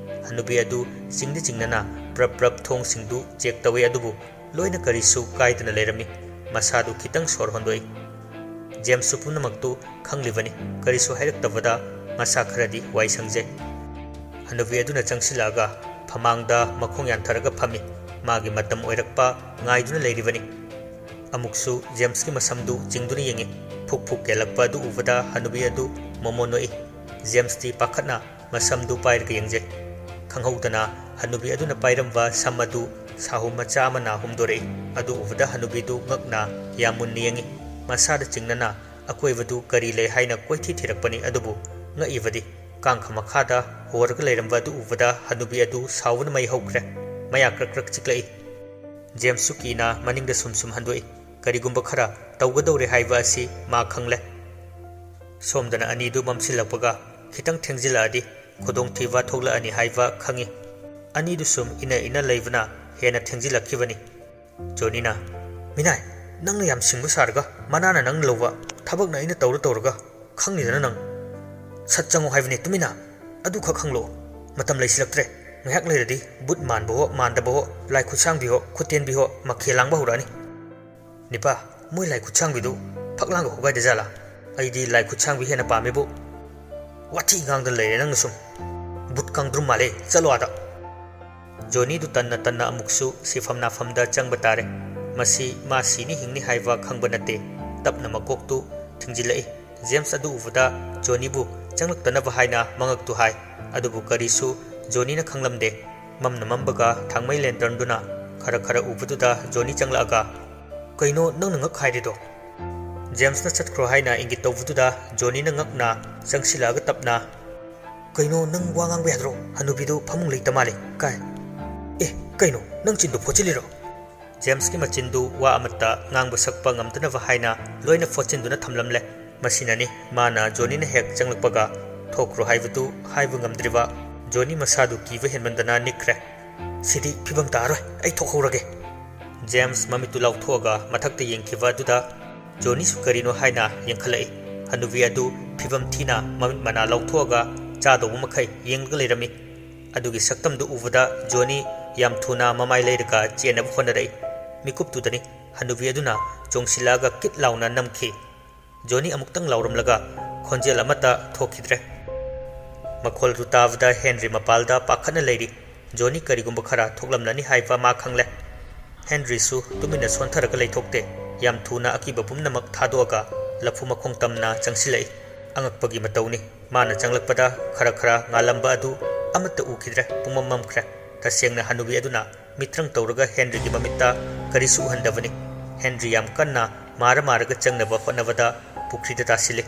ꯍꯅꯨꯕꯤ ꯑꯗꯨ ꯆꯤꯡꯗꯤ ꯆꯤꯡꯅꯅ ꯄ꯭ꯔꯞ ꯄ꯭ꯔꯞ ꯊꯣꯡꯁꯤꯡꯗꯨ ꯆꯦꯛ ꯇꯧꯏ, ꯑꯗꯨꯕꯨ ꯂꯣꯏꯅ ꯀꯔꯤꯁꯨ ꯀꯥꯏꯗꯅ ꯂꯩꯔꯝꯃꯤ꯫ ꯃꯁꯥꯗꯨ ꯈꯤꯇꯪ ꯁꯣꯔ ꯍꯣꯟꯗꯣꯛꯏ꯫ ꯖꯦꯝꯁꯁꯨ ꯄꯨꯝꯅꯃꯛꯇꯨ ꯈꯪꯂꯤꯕꯅꯤ꯫ ꯀꯔꯤꯁꯨ ꯍꯥꯏꯔꯛꯇꯕꯗ ꯃꯁꯥ ꯈꯔꯗꯤ ꯋꯥꯏ ꯁꯪꯖꯩ꯫ ꯍꯅꯨꯕꯤ ꯑꯗꯨꯅ ꯆꯪꯁꯤꯜꯂꯛꯑꯒ ꯐꯃꯥꯡꯗ ꯃꯈꯣꯡ ꯌꯥꯟꯊꯔꯒ ꯐꯝꯃꯤ꯫ ꯃꯥꯒꯤ ꯃꯇꯝ ꯑꯣꯏꯔꯛꯄ ꯉꯥꯏꯗꯨꯅ ꯂꯩꯔꯤꯕꯅꯤ꯫ ꯑꯃꯨꯛꯁꯨ ꯖꯦꯝꯁꯀꯤ ꯃꯁꯝꯗꯨ ꯆꯤꯡꯗꯨꯅ ꯌꯦꯡꯉꯤ꯫ ꯐꯨꯛ ꯐꯨꯛ ꯀꯦꯜꯂꯛꯄ ꯑꯗꯨ ꯎꯕꯗ ꯍꯅꯨꯕꯤ ꯑꯗꯨ ꯃꯣꯃꯣꯟ ꯅꯣꯛꯏ꯫ ꯖꯦꯝꯁꯇꯤ ꯄꯥꯈꯠꯅ ꯃꯁꯝꯗꯨ ꯄꯥꯏꯔꯒ ꯌꯦꯡꯖꯩ꯫ ꯈꯪꯍꯧꯗꯅ ꯍꯅꯨꯕꯤ ꯑꯗꯨꯅ ꯄꯥꯏꯔꯝꯕ ꯁꯝ ꯑꯗꯨ ꯁꯥꯍꯨꯝ ꯃꯆꯥ ꯑꯃꯅ ꯍꯨꯝꯗꯣꯔꯛꯏ꯫ ꯑꯗꯨ ꯎꯕꯗ ꯍꯅꯨꯕꯤꯗꯨ ꯉꯛꯅ ꯌꯥꯝ ꯃꯨꯟꯅ ꯌꯦꯡꯉꯤ꯫ ꯃꯁꯥꯗ ꯆꯤꯡꯅꯅ ꯑꯀꯣꯏꯕꯗꯨ ꯀꯔꯤ ꯂꯩ ꯍꯥꯏꯅ ꯀꯣꯏꯊꯤ ꯊꯤꯔꯛꯄꯅꯤ, ꯑꯗꯨꯕꯨ ꯉꯛꯏꯕꯗꯤ ꯀꯥꯡꯈ ꯃꯈꯥꯗ ꯍꯣꯔꯒ ꯂꯩꯔꯝꯕ ꯑꯗꯨ ꯎꯕꯗ ꯍꯅꯨꯕꯤ ꯑꯗꯨ ꯁꯥꯎꯕꯅ ꯃꯩ ꯍꯧꯈ꯭ꯔꯦ꯫ ꯃꯌꯥ ꯀ꯭ꯔꯛ ꯀ꯭ꯔꯛ ꯆꯤꯛꯂꯛꯏ꯫ ꯖꯦꯝꯁꯁꯨ ꯀꯤꯅ ꯃꯅꯤꯡꯗ ꯁꯨꯝ ꯁꯨꯝ ꯍꯟꯗꯣꯛꯏ꯫ ꯀꯔꯤꯒꯨꯝꯕ ꯈꯔ ꯇꯧꯒꯗꯧꯔꯦ ꯍꯥꯏꯕ ꯑꯁꯤ ꯃꯥ ꯈꯪꯂꯦ꯫ ꯁꯣꯝꯗꯅ ꯑꯅꯤꯗꯨ ꯃꯝꯁꯤꯜꯂꯛꯄꯒ ꯈꯤꯇꯪ ꯊꯦꯡꯖꯤꯜꯂꯛꯑꯗꯤ ꯈꯨꯗꯣꯡꯊꯤꯕ ꯊꯣꯛꯂꯛꯑꯅꯤ ꯍꯥꯏꯕ ꯈꯪꯏ꯫ ꯑꯅꯤꯗꯨ ꯁꯨꯝ ꯏꯟꯅ ꯏꯟꯅ ꯂꯩꯕꯅ ꯍꯦꯟꯅ ꯊꯦꯡꯖꯤꯜꯂꯛꯈꯤꯕꯅꯤ꯫ ꯖꯣꯅꯤꯅ, "ꯃꯤꯅꯥꯏ, ꯅꯪꯅ ꯌꯥꯝ ꯁꯤꯡꯕ ꯁꯥꯔꯒ ꯃꯅꯥꯅ ꯅꯪ ꯂꯧꯕ, ꯊꯕꯛꯅ ꯑꯩꯅ ꯇꯧꯔ ꯇꯧꯔꯒ, ꯈꯪꯉꯤꯗꯅ ꯅꯪ꯫ ꯁꯠ ꯆꯪꯉꯣ ꯍꯥꯏꯕꯅꯦ ꯇꯨꯃꯤꯟꯅ꯫ ꯑꯗꯨꯈꯛ ꯈꯪꯂꯣ꯫ ꯃꯇꯝ ꯂꯩꯁꯤꯜꯂꯛꯇ꯭ꯔꯦ꯫ ꯉꯥꯏꯍꯥꯛ ꯂꯩꯔꯗꯤ ꯕꯨꯠ ꯃꯥꯟꯕꯍꯣ ꯃꯥꯟꯗꯕꯍꯣ, ꯂꯥꯏ ꯈꯨꯠꯁꯥꯡꯕꯤꯍꯣ ꯈꯨꯇꯦꯟꯕꯤꯍꯣ ꯃꯈꯦꯜ ꯂꯥꯡꯕ ꯍꯧꯔꯛꯑꯅꯤ꯫" "ꯅꯤꯄꯥ, ꯃꯣꯏ ꯂꯥꯏ ꯈꯨꯠꯁꯥꯡꯕꯤꯗꯨ ꯐꯛꯂꯥꯡꯒ ꯍꯣꯒꯥꯏꯗ ꯖꯥꯠꯂꯥ? ꯑꯩꯗꯤ ꯂꯥꯏ ꯈꯨꯠꯁꯥꯡꯕꯤ ꯍꯦꯟꯅ ꯄꯥꯝꯃꯦꯕꯨ꯫" "ꯋꯥꯊꯤ ꯉꯥꯡꯗꯅ ꯂꯩꯔꯦ ꯅꯪꯅ ꯁꯨꯝ꯫ "ꯚꯨꯠ ꯀꯥꯡꯗ꯭ꯔꯨꯝ ꯃꯥꯜꯂꯦ, ꯆꯠꯂꯣ ꯑꯥꯗ"꯫ ꯖꯣꯅꯤꯗꯨ ꯇꯟꯅ ꯇꯟꯅ ꯑꯃꯨꯛꯁꯨ ꯁꯤꯐꯝ ꯅꯥꯐꯝꯗ ꯆꯪꯕ ꯇꯥꯔꯦ꯫ ꯃꯁꯤ ꯃꯥ ꯁꯤꯅꯤ ꯍꯤꯡꯅꯤ ꯍꯥꯏꯕ ꯈꯪꯕ ꯅꯠꯇꯦ꯫ ꯇꯞꯅ ꯃꯀꯣꯛꯇꯨ ꯊꯤꯡꯖꯤꯜꯂꯛꯏ꯫ ꯖꯦꯝꯁ ꯑꯗꯨ ꯎꯕꯗ ꯖꯣꯅꯤꯕꯨ ꯆꯪꯂꯛꯇꯅꯕ ꯍꯥꯏꯅ ꯃꯉꯛꯇꯨ ꯍꯥꯏ꯫ ꯑꯗꯨꯕꯨ ꯀꯔꯤꯁꯨ ꯖꯣꯅꯤꯅ ꯈꯪꯂꯝꯗꯦ꯫ ꯃꯝꯅ ꯃꯝꯕꯒ ꯊꯥꯡꯃꯩ ꯂꯦꯟꯇꯔꯟꯗꯨꯅ ꯈꯔ ꯈꯔ ꯎꯕꯗꯨꯗ ꯖꯣꯅꯤ ꯆꯪꯂꯛꯑꯒ, "ꯀꯩꯅꯣ ꯅꯪꯅ ꯉꯛ ꯍꯥꯏꯔꯤꯗꯣ?" ꯖꯦꯝꯁꯅ ꯆꯠꯈ꯭ꯔꯣ ꯍꯥꯏꯅ ꯏꯪꯒꯤꯠ ꯇꯧꯕꯗꯨꯗ ꯖꯣꯅꯤꯅ ꯉꯛꯅ ꯆꯪꯁꯤꯜꯂꯛꯑꯒ ꯇꯞꯅ, "ꯀꯩꯅꯣ ꯅꯪ ꯋꯥ ꯉꯥꯡꯕ ꯌꯥꯗ꯭ꯔꯣ? ꯍꯅꯨꯕꯤꯗꯨ ꯐꯃꯨꯡ ꯂꯩꯇ ꯃꯥꯜꯂꯦ꯫ ꯀꯥꯏ? ꯑꯦ, ꯀꯩꯅꯣ ꯅꯪ ꯆꯤꯟꯗꯨ ꯐꯣꯠꯆꯤꯜꯂꯤꯔꯣ?" ꯖꯦꯝꯁꯀꯤ ꯃꯆꯤꯟꯗꯨ ꯋꯥ ꯑꯃꯠꯇ ꯉꯥꯡꯕ ꯁꯛꯄ ꯉꯝꯗꯅꯕ ꯍꯥꯏꯅ ꯂꯣꯏꯅ ꯐꯣꯠꯆꯤꯟꯗꯨꯅ ꯊꯝꯂꯝꯂꯦ꯫ ꯃꯁꯤꯅꯅꯤ ꯃꯥꯅ ꯖꯣꯅꯤꯅ ꯍꯦꯛ ꯆꯪꯂꯛꯄꯒ ꯊꯣꯛꯈ꯭ꯔꯣ ꯍꯥꯏꯕꯗꯨ ꯍꯥꯏꯕ ꯉꯝꯗ꯭ꯔꯤꯕ꯫ ꯖꯣꯅꯤ ꯃꯁꯥꯗꯨ ꯀꯤꯕ ꯍꯦꯟꯃꯟꯗꯅ ꯅꯤꯛꯈ꯭ꯔꯦ꯫ "ꯁꯤꯗꯤ ꯐꯤꯕꯝ ꯇꯥꯔꯣꯏ, ꯑꯩ ꯊꯣꯛꯍꯧꯔꯒꯦ"꯫ ꯖꯦꯝꯁ ꯃꯃꯤꯠꯇꯨ ꯂꯥꯎꯊꯣꯛꯑꯒ ꯃꯊꯛꯇ ꯌꯦꯡꯈꯤꯕ ꯑꯗꯨꯗ ꯖꯣꯅꯤꯁꯨ ꯀꯔꯤꯅꯣ ꯍꯥꯏꯅ ꯌꯦꯡꯈꯠꯂꯛꯏ꯫ ꯍꯅꯨꯕꯤ ꯑꯗꯨ ꯐꯤꯕꯝ ꯊꯤꯅ ꯃꯃꯤꯠ ꯃꯅꯥ ꯂꯥꯎꯊꯣꯛꯑꯒ ꯆꯥꯗꯧꯕ ꯃꯈꯩ ꯌꯦꯡꯂꯒ ꯂꯩꯔꯝꯃꯤ꯫ ꯑꯗꯨꯒꯤ ꯁꯛꯇꯝꯗꯨ ꯎꯕꯗ ꯖꯣꯅꯤ ꯌꯥꯝ ꯊꯨꯅ ꯃꯃꯥꯏ ꯂꯩꯔꯒ ꯆꯦꯟꯅꯕ ꯍꯣꯠꯅꯔꯛꯏ꯫ ꯃꯤꯀꯨꯞꯇꯨꯗꯅꯤ ꯍꯅꯨꯕꯤ ꯑꯗꯨꯅ ꯆꯣꯡꯁꯤꯜꯂꯛꯑꯒ ꯀꯤꯠ ꯂꯥꯎꯅ ꯅꯝꯈꯤ꯫ ꯖꯣꯅꯤ ꯑꯃꯨꯛꯇꯪ ꯂꯥꯎꯔꯝꯂꯒ ꯈꯣꯟꯖꯦꯜ ꯑꯃꯠꯇ ꯊꯣꯛꯈꯤꯗ꯭ꯔꯦ꯫ ꯃꯈꯣꯜꯗꯨ ꯇꯥꯕꯗ ꯍꯦꯟꯔꯤ ꯃꯄꯥꯜꯗ ꯄꯥꯈꯠꯅ ꯂꯩꯔꯤ꯫ ꯖꯣꯅꯤ ꯀꯔꯤꯒꯨꯝꯕ ꯈꯔ ꯊꯣꯛꯂꯝꯂꯅꯤ ꯍꯥꯏꯕ ꯃꯥ ꯈꯪꯂꯦ꯫ ꯍꯦꯟꯔꯤꯁꯨ ꯇꯨꯃꯤꯟꯅ ꯁꯣꯟꯊꯔꯒ ꯂꯩꯊꯣꯛꯇꯦ꯫ ꯌꯥꯝ ꯊꯨꯅ ꯑꯀꯤꯕ ꯄꯨꯝꯅꯃꯛ ꯊꯥꯗꯣꯛꯑꯒ ꯂꯐꯨ ꯃꯈꯣꯡ ꯇꯝꯅ ꯆꯪꯁꯤꯜꯂꯛꯏ꯫ ꯑꯉꯛꯄꯒꯤ ꯃꯇꯧꯅꯤ꯫ ꯃꯥꯅ ꯆꯪꯂꯛꯄꯗ ꯈꯔ ꯈꯔ ꯉꯥꯜꯂꯝꯕ ꯑꯗꯨ ꯑꯃꯠꯇ ꯎꯈꯤꯗ꯭ꯔꯦ꯫ ꯄꯨꯝꯃꯝ ꯃꯝꯈ꯭ꯔꯦ꯫ ꯇꯁꯦꯡꯅ ꯍꯅꯨꯕꯤ ꯑꯗꯨꯅ ꯃꯤꯇ꯭ꯔꯪ ꯇꯧꯔꯒ ꯍꯦꯟꯔꯤꯒꯤ ꯃꯃꯤꯠꯇ ꯀꯔꯤꯁꯨ ꯎꯍꯟꯗꯕꯅꯤ꯫ ꯍꯦꯟꯔꯤ ꯌꯥꯝ ꯀꯟꯅ ꯃꯥꯔ ꯃꯥꯔꯒ ꯆꯪꯅꯕ ꯍꯣꯠꯅꯕꯗ ꯄꯨꯈ꯭ꯔꯤꯗ ꯇꯥꯁꯤꯜꯂꯤ꯫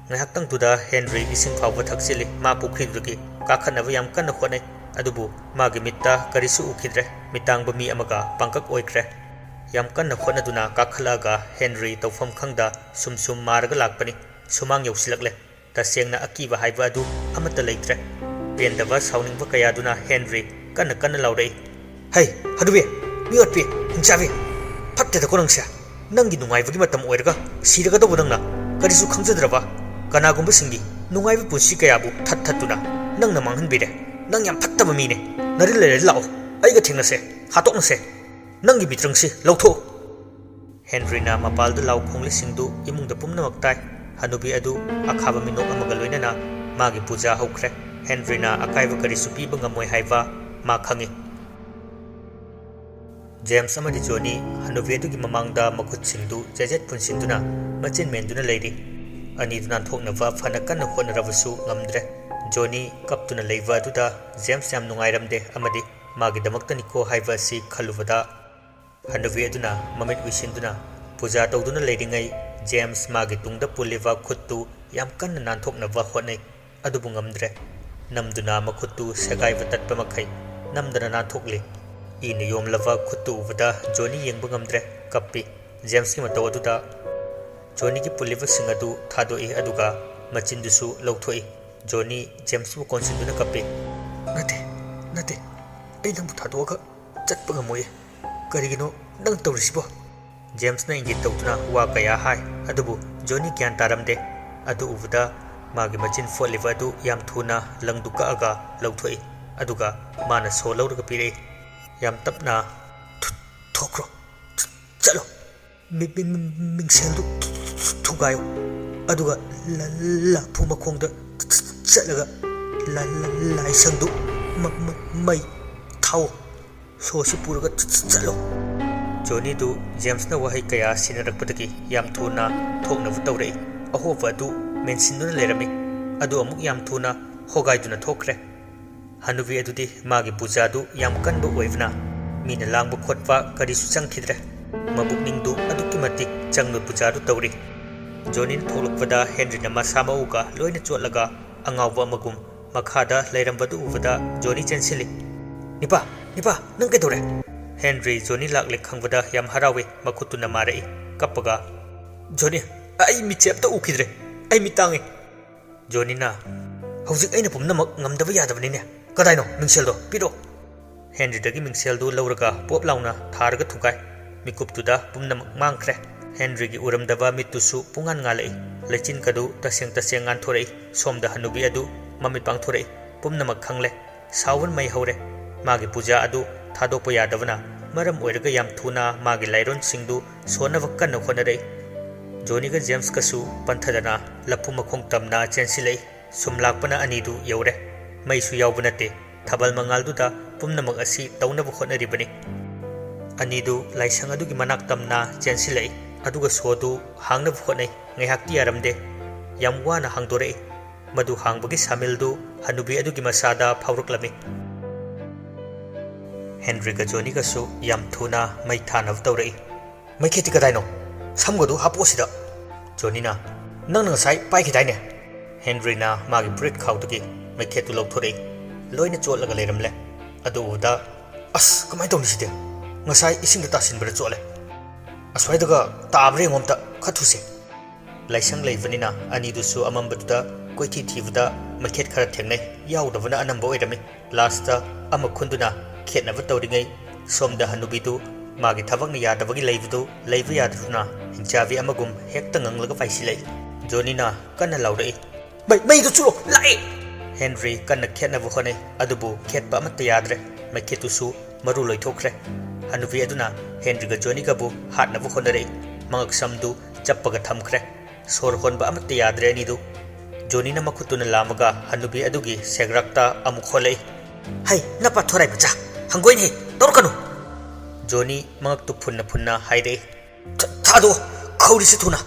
ꯉꯥꯏꯍꯥꯛꯇꯪꯗꯨꯗ ꯍꯦꯟꯔꯤ ꯏꯁꯤꯡ ꯐꯥꯎꯕ ꯊꯛꯆꯤꯜꯂꯤ꯫ ꯃꯥ ꯄꯨꯈ꯭ꯔꯤꯗꯨꯗꯒꯤ ꯀꯥꯈꯠꯅꯕ ꯌꯥꯝ ꯀꯟꯅ ꯍꯣꯠꯅꯩ, ꯑꯗꯨꯕꯨ ꯃꯥꯒꯤ ꯃꯤꯠꯇ ꯀꯔꯤꯁꯨ ꯎꯈꯤꯗ꯭ꯔꯦ꯫ ꯃꯤꯇꯥꯡꯕ ꯃꯤ ꯑꯃꯒ ꯄꯥꯡꯀꯛ ꯑꯣꯏꯈ꯭ꯔꯦ꯫ ꯌꯥꯝ ꯀꯟꯅ ꯍꯣꯠꯅꯗꯨꯅ ꯀꯥꯈꯠꯂꯛꯑꯒ ꯍꯦꯟꯔꯤ ꯇꯧꯐꯝ ꯈꯪꯗ ꯁꯨꯝ ꯁꯨꯝ ꯃꯥꯔꯒ ꯂꯥꯛꯄꯅꯤ꯫ ꯁꯨꯃꯥꯡ ꯌꯧꯁꯤꯜꯂꯛꯂꯦ꯫ ꯇꯁꯦꯡꯅ ꯑꯀꯤꯕ ꯍꯥꯏꯕ ꯑꯗꯨ ꯑꯃꯠꯇ ꯂꯩꯇ꯭ꯔꯦ꯫ ꯄꯦꯟꯗꯕ ꯁꯥꯎꯅꯤꯡꯕ ꯀꯌꯥꯗꯨꯅ ꯍꯦꯟꯔꯤ ꯀꯟꯅ ꯀꯟꯅ ꯂꯥꯎꯔꯛꯏ꯫ "ꯍꯩ, ꯍꯅꯨꯕꯤ, ꯃꯤꯑꯣꯠꯄꯤ, ꯍꯤꯡꯆꯥꯕꯤ! ꯐꯠꯇꯦꯗꯀꯣ ꯅꯪꯁꯦ꯫ ꯅꯪꯒꯤ ꯅꯨꯡꯉꯥꯏꯕꯒꯤ ꯃꯇꯝ ꯑꯣꯏꯔꯒ ꯁꯤꯔꯒꯗꯧꯕ ꯅꯪꯅ ꯀꯔꯤꯁꯨ ꯈꯪꯖꯗ꯭ꯔꯕ ꯀꯅꯥꯒꯨꯝꯕꯁꯤꯡꯒꯤ ꯅꯨꯡꯉꯥꯏꯕ ꯄꯨꯟꯁꯤ ꯀꯌꯥꯕꯨ ꯊꯠ ꯊꯠꯇꯨꯅ ꯅꯪꯅ ꯃꯥꯡꯍꯟꯕꯤꯔꯦ꯫ ꯅꯪ ꯌꯥꯝ ꯐꯠꯇꯕ ꯃꯤꯅꯦ꯫ ꯅꯔꯤꯜ ꯂꯩꯔꯗꯤ ꯂꯥꯛꯑꯣ, ꯑꯩꯒ ꯊꯦꯡꯅꯁꯦ, ꯍꯥꯠꯇꯣꯛꯅꯁꯦ꯫ ꯅꯪꯒꯤ ꯃꯤꯇ꯭ꯔꯪꯁꯤ ꯂꯧꯊꯣꯛꯎ"꯫ ꯍꯦꯟꯔꯤꯅ ꯃꯄꯥꯜꯗ ꯂꯥꯎ ꯈꯣꯡꯂꯤꯁꯤꯡꯗꯨ ꯏꯃꯨꯡꯗ ꯄꯨꯝꯅꯃꯛ ꯇꯥꯏ꯫ ꯍꯅꯨꯕꯤ ꯑꯗꯨ ꯑꯈꯥꯕ ꯃꯤꯅꯣꯛ ꯑꯃꯒ ꯂꯣꯏꯅꯅ ꯃꯥꯒꯤ ꯄꯨꯖꯥ ꯍꯧꯈ꯭ꯔꯦ꯫ ꯍꯦꯟꯔꯤꯅ ꯑꯀꯥꯏꯕ ꯀꯔꯤꯁꯨ ꯄꯤꯕ ꯉꯝꯃꯣꯏ ꯍꯥꯏꯕ ꯃꯥ ꯈꯪꯏ꯫ ꯖꯦꯝꯁ ꯑꯃꯗꯤ ꯖꯣꯅꯤ ꯍꯅꯨꯕꯤ ꯑꯗꯨꯒꯤ ꯃꯃꯥꯡꯗ ꯃꯈꯨꯠꯁꯤꯡꯗꯨ ꯖꯦꯖꯦꯠ ꯄꯨꯟꯁꯤꯟꯗꯨꯅ ꯃꯆꯤꯟ ꯃꯦꯟꯗꯨꯅ ꯂꯩꯔꯤ꯫ ꯑꯅꯤꯗꯨ ꯅꯥꯟꯊꯣꯛꯅꯕ ꯐꯅ ꯀꯟꯅ ꯍꯣꯠꯅꯔꯕꯁꯨ ꯉꯝꯗ꯭ꯔꯦ꯫ ꯖꯣꯅꯤ ꯀꯞꯇꯨꯅ ꯂꯩꯕ ꯑꯗꯨꯗ ꯖꯦꯝꯁ ꯌꯥꯝ ꯅꯨꯡꯉꯥꯏꯔꯝꯗꯦ ꯑꯃꯗꯤ ꯃꯥꯒꯤꯗꯃꯛꯇꯅꯤꯀꯣ ꯍꯥꯏꯕ ꯑꯁꯤ ꯈꯜꯂꯨꯕꯗ ꯍꯅꯨꯕꯤ ꯑꯗꯨꯅ ꯃꯃꯤꯠ ꯎꯏꯁꯤꯟꯗꯨꯅ ꯄꯨꯖꯥ ꯇꯧꯗꯨꯅ ꯂꯩꯔꯤꯉꯩ ꯖꯦꯝꯁ ꯃꯥꯒꯤ ꯇꯨꯡꯗ ꯄꯨꯜꯂꯤꯕ ꯈꯨꯠꯇꯨ ꯌꯥꯝ ꯀꯟꯅ ꯅꯥꯟꯊꯣꯛꯅꯕ ꯍꯣꯠꯅꯩ꯫ ꯑꯗꯨꯕꯨ ꯉꯝꯗ꯭ꯔꯦ꯫ ꯅꯝꯗꯨꯅ ꯃꯈꯨꯠꯇꯨ ꯁꯦꯒꯥꯏꯕ ꯇꯠꯄ ꯃꯈꯩ ꯅꯝꯗꯅ ꯅꯥꯟꯊꯣꯛꯂꯤ꯫ ꯏꯅ ꯌꯣꯝꯂꯕ ꯈꯨꯠꯇꯨ ꯎꯕꯗ ꯖꯣꯅꯤ ꯌꯦꯡꯕ ꯉꯝꯗ꯭ꯔꯦ, ꯀꯞꯄꯤ꯫ ꯖꯦꯝꯁꯀꯤ ꯃꯇꯧ ꯑꯗꯨꯗ ꯖꯣꯅꯤꯒꯤ ꯄꯨꯜꯂꯤꯕꯁꯤꯡ ꯑꯗꯨ ꯊꯥꯗꯣꯛꯏ, ꯑꯗꯨꯒ ꯃꯆꯤꯟꯗꯨꯁꯨ ꯂꯧꯊꯣꯛꯏ꯫ ꯖꯣꯅꯤ ꯖꯦꯝꯁꯄꯨ ꯀꯣꯟꯁꯤꯟꯗꯨꯅ ꯀꯞꯄꯤ꯫ "ꯅꯠꯇꯦ, ꯅꯠꯇꯦ, ꯑꯩ ꯅꯪꯕꯨ ꯊꯥꯗꯣꯛꯑꯒ ꯆꯠꯄ ꯉꯝꯃꯣꯏ꯫ ꯀꯔꯤꯒꯤꯅꯣ ꯅꯪ ꯇꯧꯔꯤꯁꯤꯕꯣ?" ꯖꯦꯝꯁꯅ ꯏꯪꯒꯤꯠ ꯇꯧꯗꯨꯅ ꯋꯥ ꯀꯌꯥ ꯍꯥꯏ, ꯑꯗꯨꯕꯨ ꯖꯣꯅꯤ ꯒ꯭ꯌꯥꯟ ꯇꯥꯔꯝꯗꯦ꯫ ꯑꯗꯨ ꯎꯕꯗ ꯃꯥꯒꯤ ꯃꯆꯤꯟ ꯐꯣꯠꯂꯤꯕ ꯑꯗꯨ ꯌꯥꯝ ꯊꯨꯅ ꯂꯪꯗꯨ ꯀꯛꯑꯒ ꯂꯧꯊꯣꯛꯏ, ꯑꯗꯨꯒ ꯃꯥꯅ ꯁꯣ ꯂꯧꯔꯒ ꯄꯤꯔꯛꯏ꯫ ꯌꯥꯝ ꯇꯞꯅ, "ꯊꯣ-, ꯊꯣꯛꯈ꯭ꯔꯣ, ꯆꯠꯂꯣ, ꯃꯤ-, ꯃꯤ-, ꯃꯤ-, ꯃꯤꯡꯁꯦꯜꯗꯨ ꯊꯨꯒꯥꯏꯌꯨ, ꯑꯗꯨꯒ ꯂ-, ꯂꯐꯨ ꯃꯈꯣꯡꯗ ꯆꯠꯂꯒ ꯂ-, ꯂ-, ꯂꯥꯏꯁꯪꯗꯨ ꯃ-, ꯃ-, ꯃꯩ ꯊꯥꯎ꯫ ꯁꯣꯁꯤ ꯄꯨꯔꯒ ꯆ-, ꯆ-, ꯆꯠꯂꯣ꯫" ꯖꯣꯅꯤꯗꯨ ꯖꯦꯝꯁꯅ ꯋꯥꯍꯩ ꯀꯌꯥ ꯁꯤꯟꯅꯔꯛꯄꯗꯒꯤ ꯌꯥꯝ ꯊꯨꯅ ꯊꯣꯛꯅꯕ ꯇꯧꯔꯛꯏ꯫ ꯑꯍꯣꯕ ꯑꯗꯨ ꯃꯦꯟꯁꯤꯟꯗꯨꯅ ꯂꯩꯔꯝꯃꯤ, ꯑꯗꯨ ꯑꯃꯨꯛ ꯌꯥꯝ ꯊꯨꯅ ꯍꯣꯒꯥꯏꯗꯨꯅ ꯊꯣꯛꯈ꯭ꯔꯦ꯫ ꯍꯅꯨꯕꯤ ꯑꯗꯨꯗꯤ ꯃꯥꯒꯤ ꯄꯨꯖꯥꯗꯨ ꯌꯥꯝ ꯀꯟꯕ ꯑꯣꯏꯕꯅ ꯃꯤꯅ ꯂꯥꯡꯕ ꯈꯣꯠꯄ ꯀꯔꯤꯁꯨ ꯆꯪꯈꯤꯗ꯭ꯔꯦ꯫ ꯃꯕꯨꯛꯅꯤꯡꯗꯨ ꯑꯗꯨꯛꯀꯤ ꯃꯇꯤꯛ ꯆꯪꯕ ꯄꯨꯖꯥꯗꯨ ꯇꯧꯔꯤ꯫ ꯖꯣꯅꯤꯅ ꯊꯣꯛꯂꯛꯄꯗ ꯍꯦꯟꯔꯤꯅ ꯃꯁꯥ ꯃꯎꯒ ꯂꯣꯏꯅ ꯆꯣꯠꯂꯒ ꯑꯉꯥꯎꯕ ꯑꯃꯒꯨꯝ ꯃꯈꯥꯗ ꯂꯩꯔꯝꯕꯗꯨ ꯎꯕꯗ ꯖꯣꯅꯤ ꯆꯦꯟꯁꯤꯜꯂꯤ꯫ "ꯅꯤꯄꯥ, ꯅꯤꯄꯥ, ꯅꯪ ꯀꯩꯗꯧꯔꯦ?" ꯍꯦꯟꯔꯤ ꯖꯣꯅꯤ ꯂꯥꯛꯂꯦ ꯈꯪꯕꯗ ꯌꯥꯝ ꯍꯔꯥꯎꯏ, ꯃꯈꯨꯠꯇꯨꯅ ꯃꯥꯔꯛꯏ, ꯀꯞꯄꯒ, "ꯖꯣꯅꯤ, ꯑꯩ ꯃꯤꯠꯁꯦ ꯑꯝꯇ ꯎꯈꯤꯗ꯭ꯔꯦ꯫ ꯑꯩ ꯃꯤꯠ ꯇꯥꯡꯉꯤ꯫" ꯖꯣꯅꯤꯅ, "ꯍꯧꯖꯤꯛ ꯑꯩꯅ ꯄꯨꯝꯅꯃꯛ ꯉꯝꯗꯕ ꯌꯥꯗꯕꯅꯤꯅꯦ꯫ ꯀꯗꯥꯏꯅꯣ ꯃꯤꯡꯁꯦꯜꯗꯣ? ꯄꯤꯔꯛꯑꯣ꯫" ꯍꯦꯟꯔꯤꯗꯒꯤ ꯃꯤꯡꯁꯦꯜꯗꯨ ꯂꯧꯔꯒ ꯄꯣꯞ ꯂꯥꯎꯅ ꯊꯥꯔꯒ ꯊꯨꯒꯥꯏ꯫ ꯃꯤꯀꯨꯞꯇꯨꯗ ꯄꯨꯝꯅꯃꯛ ꯃꯥꯡꯈ꯭ꯔꯦ꯫ ꯍꯦꯟꯔꯤꯒꯤ ꯎꯔꯝꯗꯕ ꯃꯤꯠꯇꯨꯁꯨ ꯄꯨꯡꯉꯥꯟ ꯉꯥꯜꯂꯛꯏ꯫ ꯂꯩꯆꯤꯟꯀꯗꯨ ꯇꯁꯦꯡ ꯇꯁꯦꯡ ꯉꯥꯟꯊꯣꯔꯛꯏ꯫ ꯁꯣꯝꯗ ꯍꯅꯨꯕꯤ ꯑꯗꯨ ꯃꯃꯤꯠ ꯄꯥꯡꯊꯣꯔꯛꯏ꯫ ꯄꯨꯝꯅꯃꯛ ꯈꯪꯂꯦ꯫ ꯁꯥꯎꯕꯅ ꯃꯩ ꯍꯧꯔꯦ꯫ ꯃꯥꯒꯤ ꯄꯨꯖꯥ ꯑꯗꯨ ꯊꯥꯗꯣꯛꯄ ꯌꯥꯗꯕꯅ ꯃꯔꯝ ꯑꯣꯏꯔꯒ ꯌꯥꯝ ꯊꯨꯅ ꯃꯥꯒꯤ ꯂꯥꯏꯔꯣꯟꯁꯤꯡꯗꯨ ꯁꯣꯟꯅꯕ ꯀꯟꯅ ꯍꯣꯠꯅꯔꯛꯏ꯫ ꯖꯣꯅꯤꯒ ꯖꯦꯝꯁꯀꯁꯨ ꯄꯟꯊꯗꯅ ꯂꯐꯨ ꯃꯈꯣꯡ ꯇꯝꯅ ꯆꯦꯟꯁꯤꯜꯂꯛꯏ꯫ ꯁꯨꯝ ꯂꯥꯛꯄꯅ ꯑꯅꯤꯗꯨ ꯌꯧꯔꯦ꯫ ꯃꯩꯁꯨ ꯌꯥꯎꯕ ꯅꯠꯇꯦ꯫ ꯊꯥꯕꯜ ꯃꯉꯥꯜꯗꯨꯗ ꯄꯨꯝꯅꯃꯛ ꯑꯁꯤ ꯇꯧꯅꯕ ꯍꯣꯠꯅꯔꯤꯕꯅꯤ꯫ ꯑꯅꯤꯗꯨ ꯂꯥꯏꯁꯪ ꯑꯗꯨꯒꯤ ꯃꯅꯥꯛ ꯇꯝꯅ ꯆꯦꯟꯁꯤꯜꯂꯛꯏ, ꯑꯗꯨꯒ ꯁꯣꯗꯨ ꯍꯥꯡꯅꯕ ꯍꯣꯠꯅꯩ꯫ ꯉꯥꯏꯍꯥꯛꯇꯤ ꯌꯥꯔꯝꯗꯦ꯫ ꯌꯥꯝ ꯋꯥꯅ ꯍꯥꯡꯗꯣꯔꯛꯏ꯫ ꯃꯗꯨ ꯍꯥꯡꯕꯒꯤ ꯁꯥꯃꯤꯜꯗꯨ ꯍꯅꯨꯕꯤ ꯑꯗꯨꯒꯤ ꯃꯁꯥꯗ ꯐꯥꯎꯔꯛꯂꯝꯃꯤ꯫ ꯍꯦꯟꯔꯤꯒ ꯖꯣꯅꯤꯒꯁꯨ ꯌꯥꯝ ꯊꯨꯅ ꯃꯩ ꯊꯥꯅꯕ ꯇꯧꯔꯛꯏ꯫ "ꯃꯩꯈꯦꯠꯇꯤ ꯀꯗꯥꯏꯅꯣ? ꯁꯝꯒꯗꯨ ꯍꯥꯞꯄꯣ ꯁꯤꯗ꯫" ꯖꯣꯅꯤꯅ, "ꯅꯪꯅ ꯉꯁꯥꯏ ꯄꯥꯏꯈꯤꯗꯥꯏꯅꯦ?" ꯍꯦꯟꯔꯤꯅ ꯃꯥꯒꯤ ꯐꯨꯔꯤꯠ ꯈꯥꯎꯗꯒꯤ ꯃꯩꯈꯦꯠꯇꯨ ꯂꯧꯊꯣꯔꯛꯏ꯫ ꯂꯣꯏꯅ ꯆꯣꯠꯂꯒ ꯂꯩꯔꯝꯂꯦ꯫ ꯑꯗꯨ ꯎꯕꯗ, "ꯑꯁ, ꯀꯃꯥꯏꯅ ꯇꯧꯅꯤ ꯁꯤꯗꯤ? ꯉꯁꯥꯏ ꯏꯁꯤꯡꯗ ꯇꯥꯁꯤꯟꯕꯗ ꯆꯣꯠꯂꯦ꯫ ꯑꯁ꯭ꯋꯥꯏꯗꯒ ꯇꯥꯕ꯭ꯔꯥ ꯌꯦꯡꯉꯣ ꯑꯝꯇ, ꯈꯔ ꯊꯨꯁꯦ꯫" ꯂꯥꯏꯁꯪ ꯂꯩꯕꯅꯤꯅ ꯑꯅꯤꯗꯨꯁꯨ ꯑꯃꯝꯕꯗꯨꯗ ꯀꯣꯏꯊꯤ ꯊꯤꯕꯗ ꯃꯩꯈꯦꯠ ꯈꯔ ꯊꯦꯡꯅꯩ꯫ ꯌꯥꯎꯗꯕꯅ ꯑꯅꯝꯕ ꯑꯣꯏꯔꯝꯃꯤ꯫ ꯂꯥꯁꯇ ꯑꯃ ꯈꯨꯟꯗꯨꯅ ꯈꯦꯠꯅꯕ ꯇꯧꯔꯤꯉꯩ, ꯁꯣꯝꯗ ꯍꯅꯨꯕꯤꯗꯨ ꯃꯥꯒꯤ ꯊꯕꯛꯅ ꯌꯥꯗꯕꯒꯤ ꯂꯩꯕꯗꯨ ꯂꯩꯕ ꯌꯥꯗꯗꯨꯅ ꯍꯤꯡꯆꯥꯕꯤ ꯑꯃꯒꯨꯝ ꯍꯦꯛꯇ ꯉꯪꯂꯒ ꯄꯥꯏꯁꯤꯜꯂꯛꯏ꯫ ꯖꯣꯅꯤꯅ ꯀꯟꯅ ꯂꯥꯎꯔꯛꯏ, "ꯃꯩ, ꯃꯩꯗꯨ ꯆꯨꯔꯣ, ꯂꯥꯛꯑꯦ!" ꯍꯦꯟꯔꯤ ꯀꯟꯅ ꯈꯦꯠꯅꯕ ꯍꯣꯠꯅꯩ, ꯑꯗꯨꯕꯨ ꯈꯦꯠꯄ ꯑꯃꯠꯇ ꯌꯥꯗ꯭ꯔꯦ꯫ ꯃꯩꯈꯦꯠꯇꯨꯁꯨ ꯃꯔꯨ ꯂꯣꯏꯊꯣꯛꯈ꯭ꯔꯦ꯫ ꯍꯅꯨꯕꯤ ꯑꯗꯨꯅ ꯍꯦꯟꯔꯤꯒ ꯖꯣꯅꯤꯒꯕꯨ ꯍꯥꯠꯅꯕ ꯍꯣꯠꯅꯔꯛꯏ꯫ ꯃꯉꯛ ꯁꯝꯗꯨ ꯆꯞꯄꯒ ꯊꯝꯈ꯭ꯔꯦ꯫ ꯁꯣꯔ ꯍꯣꯟꯕ ꯑꯃꯠꯇ ꯌꯥꯗ꯭ꯔꯦ ꯑꯅꯤꯗꯨ꯫ ꯖꯣꯅꯤꯅ ꯃꯈꯨꯠꯇꯨꯅ ꯂꯥꯝꯃꯒ ꯍꯅꯨꯕꯤ ꯑꯗꯨꯒꯤ ꯁꯦꯒ꯭ꯔꯥꯛꯇ ꯑꯃꯨꯛ ꯍꯣꯜꯂꯛꯏ꯫ "ꯍꯩ, ꯅꯄꯥ ꯊꯣꯔꯥꯏ ꯃꯆꯥ, ꯍꯪꯒꯣꯏꯅꯦꯍꯦ, ꯇꯧꯔꯛꯀꯅꯨ!" ꯖꯣꯅꯤ ꯃꯉꯛꯇꯨ ꯐꯨꯟꯅ ꯐꯨꯟꯅ ꯍꯥꯏꯔꯛꯏ꯫ "ꯊ-, ꯊꯥꯗꯣꯛꯑꯣ, ꯈꯧꯔꯤꯁꯤ ꯊꯨꯅ꯫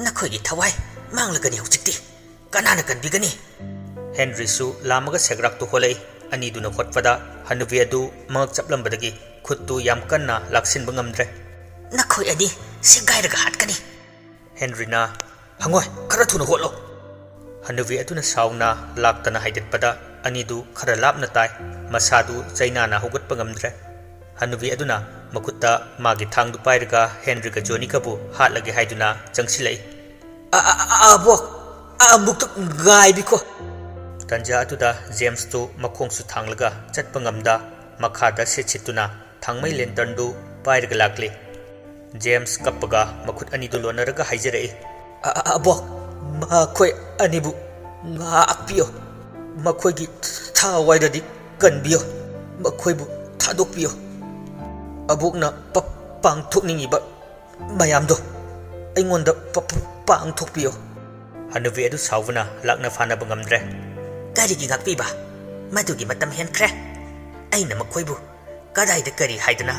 ꯅꯈꯣꯏꯒꯤ ꯊꯋꯥꯏ ꯃꯥꯡꯂꯒꯅꯤ ꯍꯧꯖꯤꯛꯇꯤ꯫ ꯀꯅꯥꯅ ꯀꯟꯕꯤꯒꯅꯤ?" ꯍꯦꯟꯔꯤꯁꯨ ꯂꯥꯝꯃꯒ ꯁꯦꯒ꯭ꯔꯥꯛꯇꯨ ꯍꯣꯜꯂꯛꯏ꯫ ꯑꯅꯤꯗꯨꯅ ꯍꯣꯠꯄꯗ ꯍꯅꯨꯕꯤ ꯑꯗꯨ ꯃꯉꯛ ꯆꯞꯂꯝꯕꯗꯒꯤ ꯈꯨꯠꯇꯨ ꯌꯥꯝ ꯀꯟꯅ ꯂꯥꯛꯁꯤꯟꯕ ꯉꯝꯗ꯭ꯔꯦ꯫ "ꯅꯈꯣꯏ ꯑꯅꯤ ꯁꯦꯒꯥꯏꯔꯒ ꯍꯥꯠꯀꯅꯤ!" ꯍꯦꯟꯔꯤꯅ, "ꯍꯪꯉꯣꯏ, ꯈꯔ ꯊꯨꯅ ꯍꯣꯠꯂꯣ!" ꯍꯅꯨꯕꯤ ꯑꯗꯨꯅ ꯁꯥꯎꯅ ꯂꯥꯛꯇꯅ ꯍꯥꯏꯗꯠꯄꯗ ꯑꯅꯤꯗꯨ ꯈꯔ ꯂꯥꯞꯅ ꯇꯥꯏ꯫ ꯃꯁꯥꯗꯨ ꯆꯩꯅꯥꯅ ꯍꯧꯒꯠꯄ ꯉꯝꯗ꯭ꯔꯦ꯫ ꯍꯅꯨꯕꯤ ꯑꯗꯨꯅ ꯃꯈꯨꯠꯇ ꯃꯥꯒꯤ ꯊꯥꯡꯗꯨ ꯄꯥꯏꯔꯒ ꯍꯦꯟꯔꯤꯒ ꯖꯣꯅꯤꯒꯕꯨ ꯍꯥꯠꯂꯒꯦ ꯍꯥꯏꯗꯨꯅ ꯆꯪꯁꯤꯜꯂꯛꯏ꯫ "ꯑ-, ꯑ-, ꯑ-, ꯑꯕꯣꯛ, ꯑꯃꯨꯛꯇ ꯉꯥꯏꯕꯤꯈꯣ!" ꯇꯟꯖꯥ ꯑꯗꯨꯗ ꯖꯦꯝꯁꯇꯨ ꯃꯈꯣꯡꯁꯨ ꯊꯥꯡꯂꯒ ꯆꯠꯄ ꯉꯝꯗ ꯃꯈꯥꯗ ꯁꯤꯠ ꯁꯤꯠꯇꯨꯅ ꯊꯥꯡꯃꯩ ꯂꯦꯟꯇꯔꯟꯗꯨ ꯄꯥꯏꯔꯒ ꯂꯥꯛꯂꯤ꯫ ꯖꯦꯝꯁ ꯀꯞꯄꯒ ꯃꯈꯨꯠ ꯑꯅꯤꯗꯨ ꯂꯣꯟꯅꯔꯒ ꯍꯥꯏꯖꯔꯛꯏ, "ꯑ-, ꯑ-, ꯑꯕꯣꯛ, ꯃꯈꯣꯏ ꯑꯅꯤꯕꯨ ꯉꯥꯛꯄꯤꯌꯨ꯫ ꯃꯈꯣꯏꯒꯤ ꯊꯋꯥꯏꯗꯗꯤ ꯀꯟꯕꯤꯌꯨ꯫ ꯃꯈꯣꯏꯕꯨ ꯊꯥꯗꯣꯛꯄꯤꯌꯨ꯫ ꯑꯕꯣꯛꯅ ꯄ-, ꯄꯥꯡꯊꯣꯛꯅꯤꯡꯉꯤꯕ ꯃꯌꯥꯝꯗꯣ ꯑꯩꯉꯣꯟꯗ ꯄ-, ꯄ-, ꯄꯥꯡꯊꯣꯛꯄꯤꯌꯨ꯫" ꯍꯅꯨꯕꯤ ꯑꯗꯨ ꯁꯥꯎꯕꯅ ꯂꯥꯛꯅ ꯐꯥꯅꯕ ꯉꯝꯗ꯭ꯔꯦ꯫ ꯀꯔꯤꯒꯤ ꯉꯥꯛꯄꯤꯕ? ꯃꯗꯨꯒꯤ ꯃꯇꯝ ꯍꯦꯟꯈ꯭ꯔꯦ꯫ ꯑꯩꯅ ꯃꯈꯣꯏꯕꯨ ꯀꯗꯥꯏꯗ ꯀꯔꯤ ꯍꯥꯏꯗꯅ,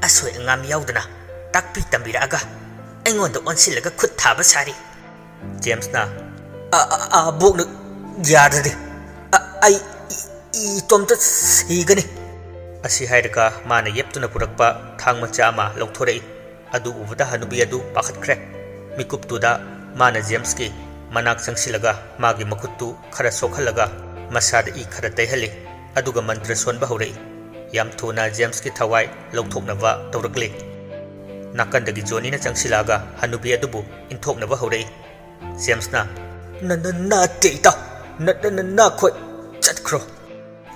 ꯑꯁꯣꯏ ꯑꯉꯥꯝ ꯌꯥꯎꯗꯅ ꯇꯥꯛꯄꯤ ꯇꯝꯕꯤꯔꯛꯑꯒ ꯑꯩꯉꯣꯟꯗ ꯑꯣꯟꯁꯤꯜꯂꯒ ꯈꯨꯠ ꯊꯥꯕ ꯁꯥꯔꯤ꯫ ꯖꯦꯝꯁꯅ, "ꯑ, ꯑ, ꯑꯕꯣꯛꯅ ꯌꯥꯗ꯭ꯔꯗꯤ ꯑ, ꯑꯩ ꯏ-, ꯏꯇꯣꯝꯇ ꯁꯤꯒꯅꯤ"꯫ ꯑꯁꯤ ꯍꯥꯏꯔꯒ ꯃꯥꯅ ꯌꯦꯞꯇꯨꯅ ꯄꯨꯔꯛꯄ ꯊꯥꯡ ꯃꯆꯥ ꯑꯃ ꯂꯧꯊꯣꯔꯛꯏ꯫ ꯑꯗꯨ ꯎꯕꯗ ꯍꯅꯨꯕꯤ ꯑꯗꯨ ꯄꯥꯈꯠꯈ꯭ꯔꯦ꯫ ꯃꯤꯀꯨꯞꯇꯨꯗ ꯃꯥꯅ ꯖꯦꯝꯁꯀꯤ ꯃꯅꯥꯛ ꯆꯪꯁꯤꯜꯂꯒ ꯃꯥꯒꯤ ꯃꯈꯨꯠꯇꯨ ꯈꯔ ꯁꯣꯛꯍꯜꯂꯒ ꯃꯁꯥꯗ ꯏ ꯈꯔ ꯇꯩꯍꯜꯂꯤ꯫ ꯑꯗꯨꯒ ꯃꯟꯇ꯭ꯔ ꯁꯣꯟꯕ ꯍꯧꯔꯛꯏ꯫ ꯌꯥꯝ ꯊꯨꯅ ꯖꯦꯝꯁꯀꯤ ꯊꯋꯥꯏ ꯂꯧꯊꯣꯛꯅꯕ ꯇꯧꯔꯛꯂꯤ꯫ ꯅꯥꯀꯟꯗꯒꯤ ꯖꯣꯅꯤꯅ ꯆꯪꯁꯤꯜꯂꯛꯑꯒ ꯍꯅꯨꯕꯤ ꯑꯗꯨꯕꯨ ꯏꯟꯊꯣꯛꯅꯕ ꯍꯧꯔꯛꯏ꯫ ꯖꯦꯝꯁꯅ, "ꯅ-, ꯅ-, ꯅꯠꯇꯦ ꯏꯇꯥꯎ, ꯅ-, ꯅ-, ꯅ-, ꯅꯈꯣꯏ ꯆꯠꯈ꯭ꯔꯣ"꯫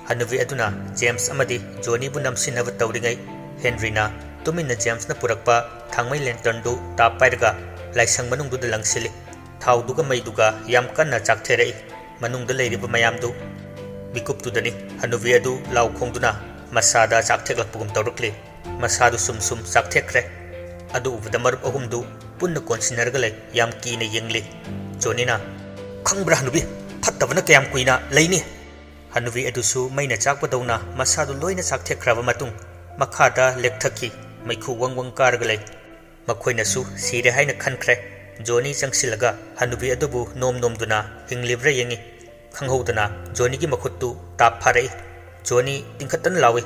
ꯍꯅꯨꯕꯤ ꯑꯗꯨꯅ ꯖꯦꯝꯁ ꯑꯃꯗꯤ ꯖꯣꯅꯤꯕꯨ ꯅꯝꯁꯤꯟꯅꯕ ꯇꯧꯔꯤꯉꯩ, ꯍꯦꯟꯔꯤꯅ ꯇꯨꯃꯤꯟꯅ ꯖꯦꯝꯁꯅ ꯄꯨꯔꯛꯄ ꯊꯥꯡꯃꯩ ꯂꯦꯟꯇꯔꯟꯗꯨ ꯇꯥꯞ ꯄꯥꯏꯔꯒ ꯂꯥꯏꯁꯪ ꯃꯅꯨꯡꯗꯨꯗ ꯂꯪꯁꯤꯜꯂꯤ꯫ ꯊꯥꯎꯗꯨꯒ ꯃꯩꯗꯨꯒ ꯌꯥꯝ ꯀꯟꯅ ꯆꯥꯛꯊꯦꯔꯛꯏ꯫ ꯃꯅꯨꯡꯗ ꯂꯩꯔꯤꯕ ꯃꯌꯥꯝꯗꯨ ꯃꯤꯀꯨꯞꯇꯨꯗꯅꯤ꯫ ꯍꯅꯨꯕꯤ ꯑꯗꯨ ꯂꯥꯎ ꯈꯣꯡꯗꯨꯅ ꯃꯁꯥꯗ ꯆꯥꯛꯊꯦꯛꯂꯛꯄꯒꯨꯝ ꯇꯧꯔꯛꯂꯤ꯫ ꯃꯁꯥꯗꯨ ꯁꯨꯝ ꯁꯨꯝ ꯆꯥꯛꯊꯦꯛꯈ꯭ꯔꯦ꯫ ꯑꯗꯨ ꯎꯕꯗ ꯃꯔꯨꯞ ꯑꯍꯨꯝꯗꯨ ꯄꯨꯟꯅ ꯀꯣꯟꯁꯤꯟꯅꯔꯒ ꯂꯩ꯫ ꯌꯥꯝ ꯀꯤꯅ ꯌꯦꯡꯂꯤ꯫ ꯖꯣꯅꯤꯅ, "ꯈꯪꯕ꯭ꯔꯥ ꯍꯅꯨꯕꯤ, ꯐꯠꯇꯕꯅ ꯀꯌꯥꯝ ꯀꯨꯏꯅ ꯂꯩꯅꯤ?" ꯍꯅꯨꯕꯤ ꯑꯗꯨꯁꯨ ꯃꯩꯅ ꯆꯥꯛꯄꯗꯧꯅ ꯃꯁꯥꯗꯨ ꯂꯣꯏꯅ ꯆꯥꯛꯊꯦꯛꯈ꯭ꯔꯕ ꯃꯇꯨꯡ, ꯃꯈꯥꯗ ꯂꯦꯛꯊꯈꯤ꯫ ꯃꯩꯈꯨ ꯋꯪ ꯋꯪ ꯀꯥꯔꯒ ꯂꯩ꯫ ꯃꯈꯣꯏꯅꯁꯨ ꯁꯤꯔꯦ ꯍꯥꯏꯅ ꯈꯟꯈ꯭ꯔꯦ꯫ ꯖꯣꯅꯤ ꯆꯪꯁꯤꯜꯂꯒ ꯍꯅꯨꯕꯤ ꯑꯗꯨꯕꯨ ꯅꯣꯝ ꯅꯣꯝꯗꯨꯅ ꯍꯤꯡꯂꯤꯕ꯭ꯔꯥ ꯌꯦꯡꯉꯤ꯫ ꯈꯪꯍꯧꯗꯅ ꯖꯣꯅꯤꯒꯤ ꯃꯈꯨꯠꯇꯨ ꯇꯥꯞ ꯐꯥꯔꯛꯏ꯫ ꯖꯣꯅꯤ ꯇꯤꯡꯈꯠꯇꯅ ꯂꯥꯎꯏ,